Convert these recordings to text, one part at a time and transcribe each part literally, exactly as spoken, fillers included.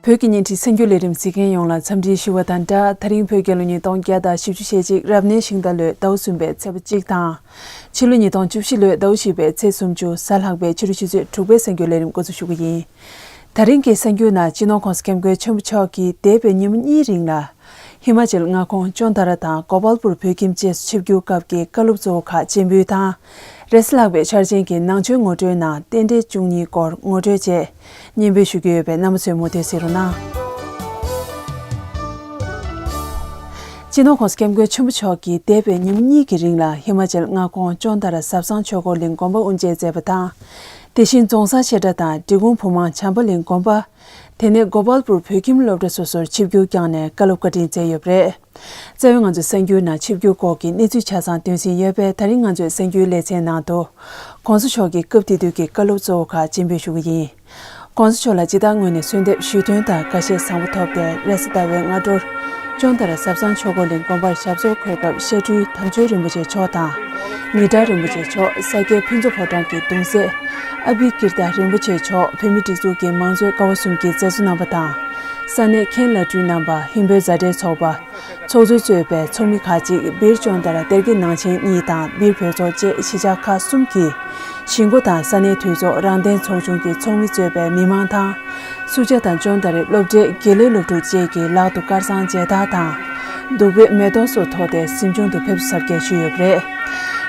བོད་ཀྱི་བརྙན་འཕྲིན་གསར་འགྱུར་ལས་རིམ་གཟིགས་མཁན་ཡོངས་ལ་འཚམས་འདྲི་ཞུ་བ་དང་སྦྲགས། ད་རིང་བོད་རྒྱལ་ལོ་ཉིས་སྟོང་བརྒྱ་དང་བཞི་བཅུ་ཞེ་གཅིག་རབ་གནས་ཤིང་རྟ་ལོའི་ཟླ་བ་གསུམ་པའི་ཚེས་པ་གཅིག་དང་། ཕྱི་ལོ་ཉིས་སྟོང་བཅུ་བཞི་ལོའི་ཟླ་བ་བཞི་པའི་ཚེས་སུམ་ཅུ་གཟའ་ལྷག་པའི་ཕྱི་དྲོ་ཆུ་ཚོད་དྲུག་པའི་གསར་འགྱུར་ལས་རིམ་འགོ་འཛུགས་ཞུ་གི་ཡིན། ད་རིང་གི་གསར་འགྱུར་ནང་སྤྱི་ནོར་༸གོང་ས་༸སྐྱབས་མགོན་ཆེན་པོ་མཆོག་གིས་འདས་པའི་ཉིན་མོ་གཉིས་རིང་ལ། ཧི་མ་ཅལ་མངའ་ཁོངས་ཅོན་ཏ་ར་དང་གོ་པལ་པུར་བོད་ཁྱིམ་བཅས་སུ་ཆིབས་བསྒྱུར་སྐབས་ཀྱི་བཀའ་སློབ་གཙོ་བོ་ཁག་སྤྱན་འབུལ་དང་། རེས་གཟའ་ལྷག་པའི་འཆར་ཅན་གྱི་ནང་ཆོས་ངོ་སྤྲོད་ནང་རྟེན་འབྲེལ་བཅུ་གཉིས་སྐོར་ངོ་སྤྲོད་བཅས་སྙན་སྤེལ་ཞུ་རྒྱུ་ཡོད་པས། རྣམ་པ་ཚོས་མུ་མཐུད་གཟིགས་རོགས་གནང་། སྤྱི་ནོར་༸གོང་ས་༸སྐྱབས་མགོན་ཆེན་པོ་མཆོག་གིས་འདས་པའི་ཉིན་མོ་གཉིས་ཀྱི་རིང་ལ་ཧི་མ་ཅལ་མངའ་ཁོངས་ཅོན་ཏ་ར་ཟབ་གསང་ཆོས་འཁོར་གླིང་དགོན་པ་དབུ་འབྱེད་མཛད་པ་དང་། དེ་བཞིན་རྫོང་སར་བཤད་གྲྭ་དང་འབྲི་གུང་བུ་མང་བྱམས་པ་གླིང་དགོན་པ། དེ་ནས་གོ་པལ་པུར་བོད་ཁྱིམ་སློབ་གྲྭ་སོ་སོར་ཆིབས་བསྒྱུར་བསྐྱངས་ནས་བཀའ་སློབ་བཀའ་དྲིན་སྩལ་ཡོད་པ་རེད། རྩ་བའི་ང་ཚོའི་གསར་འགྱུར་ནང་ཆིབས་བསྒྱུར་སྐོར་གྱི་གནས་ཚུལ་ཆ་ཚང་སྟོན་ཟིན་ཡོད་པས། ད་རིང་ང་ཚོའི་གསར་འགྱུར་ལེ་ཚན་ནང་དུ། ༸གོང་ས་མཆོག་གི་སྐབས་དེ་དུས་ཀྱི་བཀའ་སློབ་གཙོ་བོ་ཁག་སྤྱན་འབུལ་ཞུ་གི་ཡིན། ༸གོང་ས་མཆོག་ལ་སྤྱི་བཏང་ངོས་ནས་གསོལ་འདེབས་ཞུས་དོན་དང་ཁ་ཞེ་བཟང་པོ་ཐོབ་སྟེ། རེས་གཟའ་ཟླ་བའི་སྔ་དྲོར་ཅོན་ཏ་ར་ཟབ་གསང་ཆོས་འཁོར་གླིང་དགོན་པར་ཞབས་སོར་འཁོད་སྐབས་བཤད་སྤྲུལ་དམ་ཆོས་རིན་པོ་ཆེ་མཆོག་དང་། ཉི་གྲགས་རིན་པོ་ཆེ་མཆོག་ས་སྐྱའི་ཕུན་ཚོགས་ཕོ་བྲང་གི་གདུང་སྲས་ཨ་བྷི་ཀིརྟ་རིན་པོ་ཆེ་མཆོག་བོད་མིའི་སྒྲིག་འཛུགས་ཀྱི་མང་གཙོའི་ཀ་བ་གསུམ་གྱི་མཛད་གཙོ་རྣམ་པ་དང་། ས་གནས་མཁན་བླ་སྤྲུལ་རྣམ་པ། ཧིན་བོད་མཛའ་འབྲེལ་ཚོགས་པ་ཚོགས་གཙོས་གཙོས་པའི་ཚོགས་མི་ཁག་ཅིག་སྦིར་ཅོན་ཏ་ར་གཏེར་ཁའི་ནང་ཆེན་གཉིས་དང་སྦིར་བོད་ཚོགས་བཅས་གཞིས་ཆགས་ཁག་གསུམ་གྱི་གཞིས་འགོ་དང་ས་གནས་འཐུས་ཚོགས་རང་བདེན་ཚོགས་ཆུང་གི་ཚོགས་མི་གཙོས་པའི་མི་མང་དང་། སུ་ཇཱ་དང་ཅོན་ཏ་རའི་སློབ་གྲྭའི་དགེ་ལས་སློབ་ཕྲུག་བཅས་ཀྱིས་ལག་ཏུ་དཀར་བཟང་མཇལ་དར་དང་། བདུག་སྤོས་མེ་ཏོག་སོགས་ཐོགས་ཏེ་གཟིམ་ཆུང་དུ་ཕེབས་བསུ་གཟབ་རྒྱས་ཞུས་ཡོད་པ་རེད།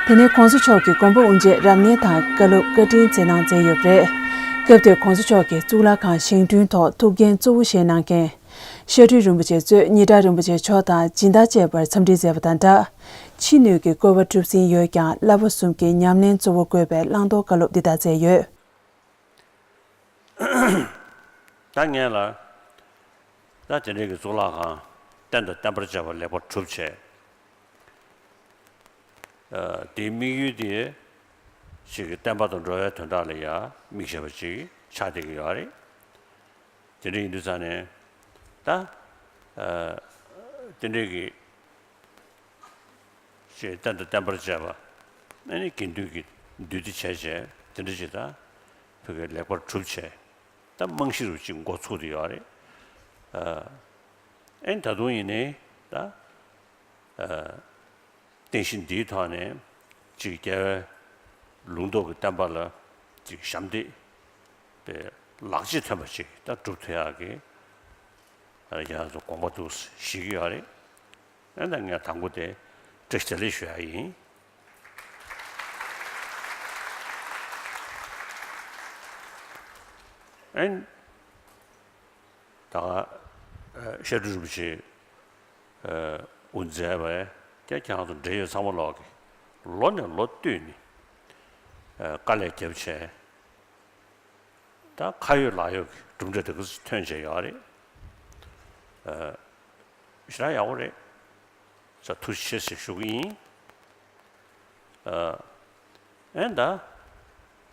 དེ་ནས་༸གོང་ས་མཆོག་གིས་དགོན་པ་དབུ་འབྱེད་རབ་གནས་དང་བཀའ་སློབ་བཀའ་དྲིན་སྩལ་གནང་མཛད་ཡོད་པ་རེད། སྐབས་དེར་༸གོང་ས་མཆོག་གིས་གཙུག་ལག་ཁང་བཞེངས་སྐྲུན་ཐོག་ཐུགས་འགན་གཙོ་བོ་བཞེས་གནང་མཁན། བཤད་སྤྲུལ་རིན་པོ་ཆེ་གཙོས་ཉི་གྲགས་རིན་པོ་ཆེ་མཆོག་དང་སྦྱིན་བདག་བཅས་པར་འཚམས་འདྲི་མཛད་པ་དང་སྦྲགས། ཕྱི་སྣོད་ཀྱི་བཀོད་པ་གྲུབ་ཟིན་ཡོད་ཀྱང་བསླབ་པ་གསུམ་གྱི་ཉམས་ལེན་གཙོ་བོ་བཀོད་པའི་བླང་དོར་བཀའ་སློབ་འདི་ལྟར་སྩལ་ཡོད། ད་ངས་ལ་ད་དེ་འདྲའི་གི་གཙུག་ལག་ཁང་རྟེན་དང་བརྟེན་པར་བཅས་པ་ལེགས་པར་གྲུབ་བྱས། ཨ། དེའི་དམིགས་ཡུལ་དེ་ཞིག་གི་བསྟན་པ་དང་འགྲོ་བའི་དོན་དག་ལ་ཡང་དམིགས་བྱས་པ་ཅིག་ཆགས་བསྡད་ཀྱི་ཡོད་རེད། དེ་འདྲ་ཡིན་དུས་ཙང་ནས་ད། ཨ། དེ་འདྲའི་གི་ཞེས་རྟེན་དང་བརྟེན་པར་བཅས་པ། ཨ་ནི་དགེ་འདུན་གྱི་འདུས་སྡེ་བྱས་བྱས་དེ་འདྲ་ཅིག་ད་བོད་སྐད་ལེགས་པར་གྲུབ་བྱས། ད་རྨང་གཞི་རུ་ཅིག་འགོ་ཚུགས་བསྡད་ཡོད་རེད། ཨ། ཨ་ནི་ད་དུང་ཡིན་ནའི་ད། ཨ། རྟེན་གཞི་འདིའི་ཐོག་ནས་ཅིག་རྒྱལ་བའི་ལུང་རྟོགས་ཀྱི་བསྟན་པ་ལ་ཅིག་ཞབས་འདེགས་པའི་ལག་རྗེས་ཐོན་པ་ཅིག་ད་སྒྲུབ་ཐུབ་ཡག་གི་ཡང་དགོངས་པ་འདུག་བཞེས་ཀྱི་ཡོད་རེད། ཨ་ནི་ངས་དང་པོ་དེ་བཀྲ་ཤིས་བདེ་ལེགས་ཞུ་ཡག་ཡིན། ཨ་ནི་ད་བཤད་སྤྲུལ་རིན་པོ་ཆེ་དབུ་མཛད་པས་ཀྱང་ཁྱེད་རང་ཚོ་འབྲེལ་ཡོད་ཚང་མ་ལོག་གི་ལོ་ནས་ལོ་བསྟུད་ནས་དཀའ་ལས་བརྒྱབ་བྱས། ད་ཁ་ཡོད་ལག་ཡོད་ཀྱི་གྲུབ་འབྲས་དེ་ག་ཚོད་ཐོན་བྱས་ཡོད་རེད། ཞེ་དྲག་ཡག་པོ་རེད། ས་ཐུགས་རྗེ་ཆེ་ཞེས་ཞུ་གི་ཡིན། ཨ། ཨེ་ད།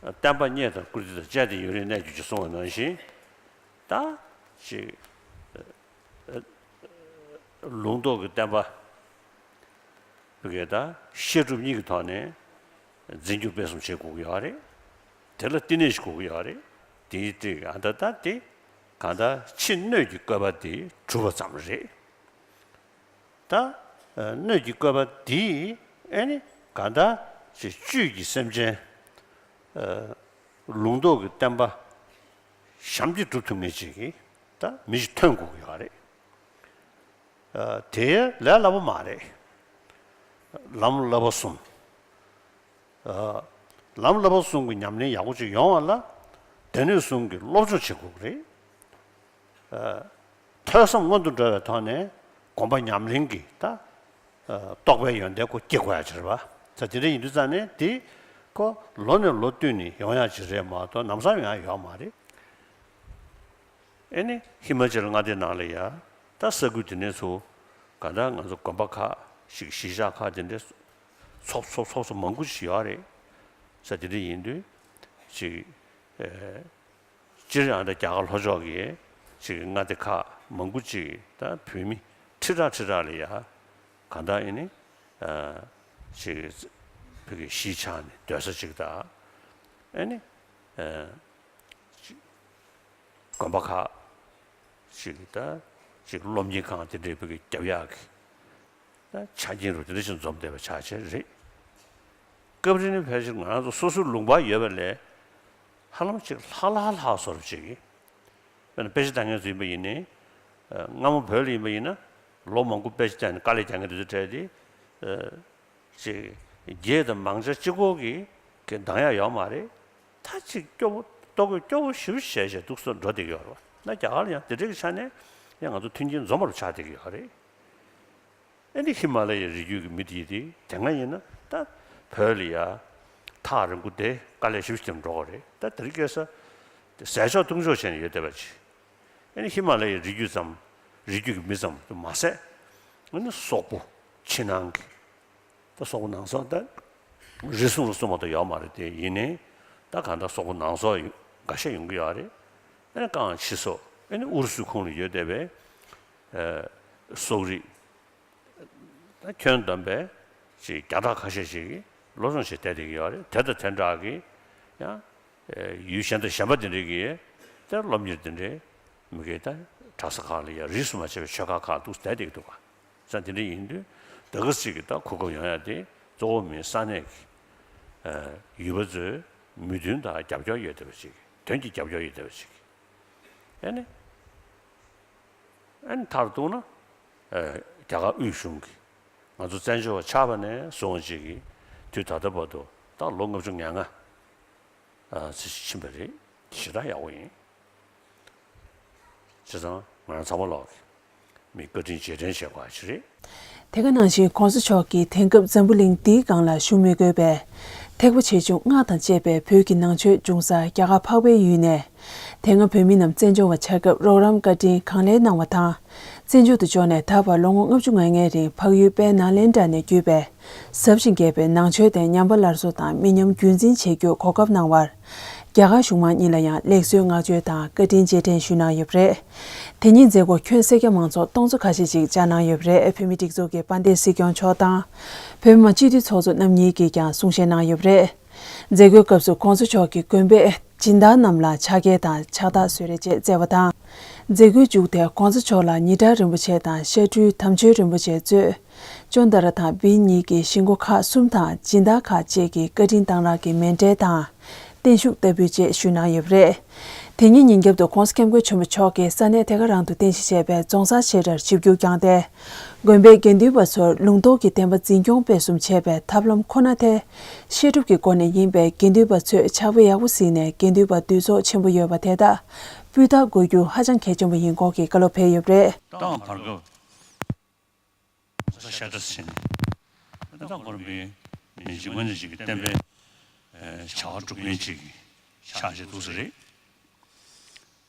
བསྟན་པ་རྙེད་དང་བཀུར་སྟི་དང་བཅས་ཏེ་ཡུན་རིང་གནས་གྱུར་ཅིག་གསུངས་པ་ནང་བཞིན། ད། ཅིག་ལུང་རྟོགས་ཀྱི་བསྟན་པ། བོད་སྐད་དང་བཤད་སྒྲུབ་གཉིས་ཀྱི་ཐོག་ནས་འཛིན་སྐྱོང་སྤེལ་གསུམ་བྱེད་དགོས་ཀྱི་ཡོད་རེད། དེ་ལ་བསྟི་གནས་ཤིག་དགོས་ཀྱི་ཡོད་རེད། དེའི་སྟེང་ཨ་ད་ད་དེ་གང་ལྟར་ཕྱི་སྣོད་ཀྱི་བཀོད་པ་དེ་གྲུབ་པ་ཙམ་རེད། ད་སྣོད་ཀྱི་བཀོད་པ་དེས་ཨ་ནི་གང་ལྟར་ཅིག་བཅུད་ཀྱི་སེམས་ཅན་ལུང་རྟོགས་ཀྱི་བསྟན་པ་ཞབས་འདེགས་སྒྲུབ་ཐུབ་མཁན་ཅིག་གི་ད་མི་ཞིག་ཐོན་དགོས་ཀྱི་ཡོད་རེད། དེ་ལས་སླ་པོ་མ་རེད། ལམ་བསླབ་པ་གསུམ། ལམ་བསླབ་པ་གསུམ་གྱི་ཉམས་ལེན་ཡག་པོ་ཅིག་ཡོང་བ་ལ་སྡེ་སྣོད་གསུམ་གྱི་སློབ་སྦྱོང་བྱེད་དགོས་ཀྱི་རེད། ཐོས་བསམ་སྔོན་དུ་འགྲོ་བའི་ཐོག་ནས་སྒོམ་པ་ཉམས་ལེན་གྱི་ད་རྟོགས་པའི་ཡོན་ཏན་ཁོ་སྐྱེ་དགོས་ཡ་ཅིག་རེད་པ། ད་དེ་འདྲ་ཡིན་དུས་ཙང་ནས་དེ་ཁོ་ལོ་ནས་ལོ་བསྟུད་ནས་ཡོང་ཡ་ཅིག་རེད་མ་གཏོགས་ལམ་སང་ཡོང་ཡ་ཡོད་མ་རེད། ཨེ་ནི་ཧི་མ་ཅལ་མངའ་སྡེ་ནང་ལ་ཡ་ད་ས་ཁུལ་དེ་ནས་ཚུར་ག་ད་ང་ཚོ་དགོན་པ་ཁག་ཞིག་གཞིས་ཆགས་ཁག་དེ་འདྲའི་ཚོགས་ཚོགས་ཚོགས་ཚོགས་མང་པོ་ཞིག་ཡོད་རེད། ས་དེ་འདྲ་ཡིན་དུས་ཅིག་ཨེ་སྤྱིར་ཡང་ད་རྒྱ་གར་ལྷོ་ཕྱོགས་ཀྱི་ཅིག་མངའ་སྡེ་ཁག་མང་པོ་ཅིག་ད་བོད་མི་ཁྲི་ཕྲག་ཁྲི་ཕྲག་ལ་ཡ་ག་ད་ཨེ་ནི་ཨ་ཅིག་བོད་ཀྱི་གཞིས་ཆགས་ནས་སྡོད་ས་ཅིག་ད་ཨེ་ནི་ཨ་དགོན་པ་ཁག་ ཅིག་ད་ཅིག་སློབ་གཉེར་ཁང་དེ་འདྲའི་བོད་ཀྱི་རྒྱབ་ཡག་གི་ད་ཆ་རྐྱེན་རུ་དེ་འདྲ་ཞིག་འཛོམས་བསྡད་པ་ཆགས་ཆེ་རེད། སྐབས་རེ་ནི་ཕལ་ཆེར་ང་རང་ཚོ་སོ་སོའི་ལུང་པ་ཡོད་པ་ལས་ཧ་ལམ་ཅིག་ལྷག་ལྷག་ལྷག་བཟོ་འདྲ་ཅིག་གི། དཔེར་ན་དཔེ་ཆ་ལྟ་མཁན་ཚོ་ཡིན་པ་ཡིན་ནའི། སྔ་མོ་བོད་ལ་ཡིན་པ་ཡིན་ན་ལོ་མང་པོ་དཔེ་ཆ་བལྟས་ནས་དཀའ་ལས་རྒྱག་མཁན་དེ་ཚོའི་གྲས་དེ། ཅིག་རྒྱས་དང་མང་ཆ་གཅིག་པོ་གི་གི་འདང་ཡག་ཡོད་མ་རེད། ད་ཅིག་སྐྱོ་པོ་ལྟོ་གོས་སྐྱོ་པོ་ཞེ་པོ་བྱས་བྱས་འདུག་སེ་འགྲོ་བསྡད་ཀྱི་ཡོད་རེད་བ། ན་རྒྱ་གར་ལ་ཡང་དེ་འདྲའི་གི་ཆ་ནས་ཡང་ང་ཚོ་མཐུན་རྐྱེན་འཛོམས་པ་རུ་ཆགས་བསྡད་ཀྱི་ཡོད་རེད། ཨེ་ནི་ཧི་མ་ལ་ཡའི་རི་རྒྱུད་ཀྱི་མི་དེ་དེ་དེ་སྔ་ཡིན་ན་ད་བོད་ལ་ཡ་ཐག་རིང་པོ་དེ་དཀའ་ལས་ཞེ་པོ་ཞིག་འགྲོ་གི་རེད། ད་དེ་རིང་ཁ་སང་དེ་ཟས་ཆོག་བཏུང་ཆོག་བྱས་ནས་ཡོད་བསྡད་པ་ཅིག་ཨེ་ནི་ཧི་མ་ལ་ཡའི་རི་རྒྱུད་ཙམ་རི་རྒྱུད་ཀྱི་མི་ཙམ་དུ་མ་ཟད། ཨེ་ནི་སོག་པོ་ཕྱི་ནང་གི་ད་སོག་པོ་ནང་སོག་ད་རེ་ཟུང་རུ་གསུངས་པ་དང་ཡོད་མ་རེད། དེ་ཡིན་ནའི་ད་གང་ལྟར་སོག་པོ་ནང་སོག་ཡོད་འགའ་ཤས་ཡོང་གི་ཡོད་རེད། ཨེ་ནི་རྐང་ཕྱི་སོག་ཨེ་ནི་ཨུ་རུ་སུའི་ཁོངས་ལ་ཡོད་བསྡད་པའི་སོག་རིགས། ད་ཁྱོན་བསྡོམས་པས་ཅིག་བརྒྱ་ཕྲག་ཁ་ཤས་ཤིག་གིས་སློབ་སྦྱོང་བྱས་བསྡད་བསྡད་ཀྱི་ཡོད་རེད། དེ་དང་དེ་འདྲ་གི་ཡང་ཡུལ་གཞན་དང་གཞན་པ་དེ་འདྲ་གི་དེ་སློབ་གཉེར་དེ་འདྲའི་མི་གི་ད་གྲྭ་ས་ཁག་ལ་ཡང་རིས་སུ་མ་ཆད་པའི་ཆོས་ཁག་ཁག་འདུག་བསྡད་བསྡད་ཀྱི་འདུག་ག་ས་དེ་འདྲ་ཡིན་དུས་ད་ག་ཅིག་གི་ད་གོ་སྐབས་ཡོང་ཡ་དེ་གཙོ་བོ་མི་ས་གནས་ཀྱི་ཡུལ་པ་ཚོའི་མོས་མཐུན་དང་རྒྱབ་སྐྱོར་ཡོད་བསྡད་པ་ཅིག་དོན་གྱི་རྒྱབ་སྐྱོར་ཡོད་བསྡད་པ་ཅིག་ཨེ་ནི། ཨ་ནི་མཐར་གཏུགས་ན། ཨ། རྒྱ་གར་དབུས་གཞུང་གིས་ང་ཚོ་བཙན་བྱོལ་བ་ཆགས་པ་ནས་བཟུང་བ་ཅིག་གིས་དུས་ད་ལྟ་བར་དུ་ད་ལོ་ལྔ་བཅུ་ང་ལྔ། ཨ། ཕྱིན་པ་རེད། ཞེ་དྲག་ཡག་པོ་ཡིན། བྱས་ཙང་ང་རང་ཚང་མ་ལོག་གི་མི་བཀའ་དྲིན་རྗེས་དྲན་བྱེད་དགོས་ཅིག་རེད། དེ་ག་ནང་བཞིན་༸གོང་ས་མཆོག་གིས་དེང་སྐབས་འཛམ་བུ་གླིང་འདིའི་སྒང་ལ་བཞུགས་མི་དགོས་པའི་ཐེག་པ་ཆེ་ཆུང་སྔགས་དང་བཅས་པའི་བོད་ཀྱི་ནང་ཆོས་འབྱུང་ས་རྒྱ་གར་འཕགས་པའི་ཡུལ་ནས། དེ་སྔ་བོད་མི་རྣམས་བཙན་བྱོལ་བ་ཆགས་སྐབས་རོགས་རམ་བཀའ་དྲིན་གང་ལེགས་གནང་བ་དང་། བཙན་བྱོལ་དུ་འབྱོར་ནས་ད་བར་ལོ་ངོ་ལྔ་བཅུ་ང་ལྔའི་རིང་འཕགས་ཡུལ་དཔལ་ནཱ་ལེནྡྲ་ནས་བརྒྱུད་པའི་ཟབ་ཞིང་རྒྱས་པའི་ནང་ཆོས་དེ་ཉམས་པ་སླར་གསོ་དང་མི་ཉམས་རྒྱུན་འཛིན་བྱེད་རྒྱུར་གོ་སྐབས་གནང་བར། རྒྱ་གར་གཞུང་མང་གཉིས་ལ་ཡང་ལེགས་གསོལ་བསྔགས་བརྗོད་དང་བཀའ་དྲིན་རྗེས་དྲན་ཞུས་གནང་ཡོད་པ་རེད། དེ་ཉིན་མཛད་སྒོར་ཁྱོན་སེར་སྐྱ་མང་ཚོགས་སྟོང་ཚོ་ཁ་ཤས་ཤིག་བཅར་གནང་ཡོད་པ་རེད། བོད་མིའི་སྒྲིག་འཛུགས་ཀྱི་དཔལ་ལྡན་སྲིད་སྐྱོང་མཆོག་དང་། བོད་མི་མང་སྤྱི་འཐུས་ཚོགས་གཙོ་རྣམ་གཉིས་ཀྱིས་ཀྱང་གསུང་བཤད་གནང་ཡོད་པ་རེད། མཛད་སྒོའི་སྐབས་སུ་༸གོང་ས་མཆོག་གིས་དགོན་པའི་སྦྱིན་བདག་རྣམས་ལ་ཕྱག་འཁྱེར་དང་ཕྱག་རྟགས་གསོལ་རས་བཅས་སྩལ་བ་དང་། མཛད་སྒོའི་མཇུག་དེར་༸གོང་ས་མཆོག་ལ་ཉི་གྲགས་རིན་པོ་ཆེ་དང་ཤ་སྦྲུལ་དམ་ཆོས་རིན་པོ་ཆེ་གཙོས། ཅོན་ཏ་ར་དང་བིན་གཉིས་ཀྱི་ཞིང་མགོ་ཁག་གསུམ་དང་སྦྱིན་བདག་ཁག་བཅས་ཀྱིས་བཀའ་དྲིན་གཏང་རག་གི་མཎྜལ་དང་། བརྟན་བཞུགས་བསྟར་འབུལ་བཅས་ཞུས་གནང་ཡོད་པ་རེད། དེ་ཉིན་ཉིན་རྒྱབ་ཏུ་༸གོང་ས་༸སྐྱབས་མགོན་ཆེན་པོ་མཆོག་གིས་ས་གནས་དེ་ག་རང་དུ་རྟེན་གཞི་བྱས་པའི་རྫོང་སར་ཆེ་དྲགས་ཆིབས་བསྒྱུར་བསྐྱངས་ཏེ། དགོན་པའི་དགེ་འདུན་པ་ཚོར་ལུང་རྟོགས་ཀྱི་བསྟན་པ་འཛིན་སྐྱོང་སྤེལ་གསུམ་བྱེད་པའི་ཐབས་ལམ་ཁོ་ན་དེ། བཤད་སྒྲུབ་ཀྱི་སྒོ་ནས་ཡིན་པས་དགེ་འདུན་པ་ཚོས་ཕྱག་དཔེ་ཡག་པོ་གཟིགས་ནས་དགེ་འདུན་པ་འདུས་ཚོགས་ཆེན་པོ་ཡོད་པ་དེ་དག་སྤུས་དག་དགོས་རྒྱུ་ཧ་ཅང་གལ་ཆེན་པོ་ཡིན་སྐོར་གྱི་བཀའ་སློབ་ཕེབས་ཡོད་པ་རེད། ཏང་བར་སྐབས་ས་ཤ་ཏྲ་ཟེར་ནས་ད་ལྟ་གོ་རིམ་པའི་མི་གཅིག་དངོས་གནས་ཅིག་གི་བསྟན་པའི་བྱ་བ་སྒྲུབ་མཁན་ཅིག་གི་ཆགས་བྱས་འདུག་ས་རེད།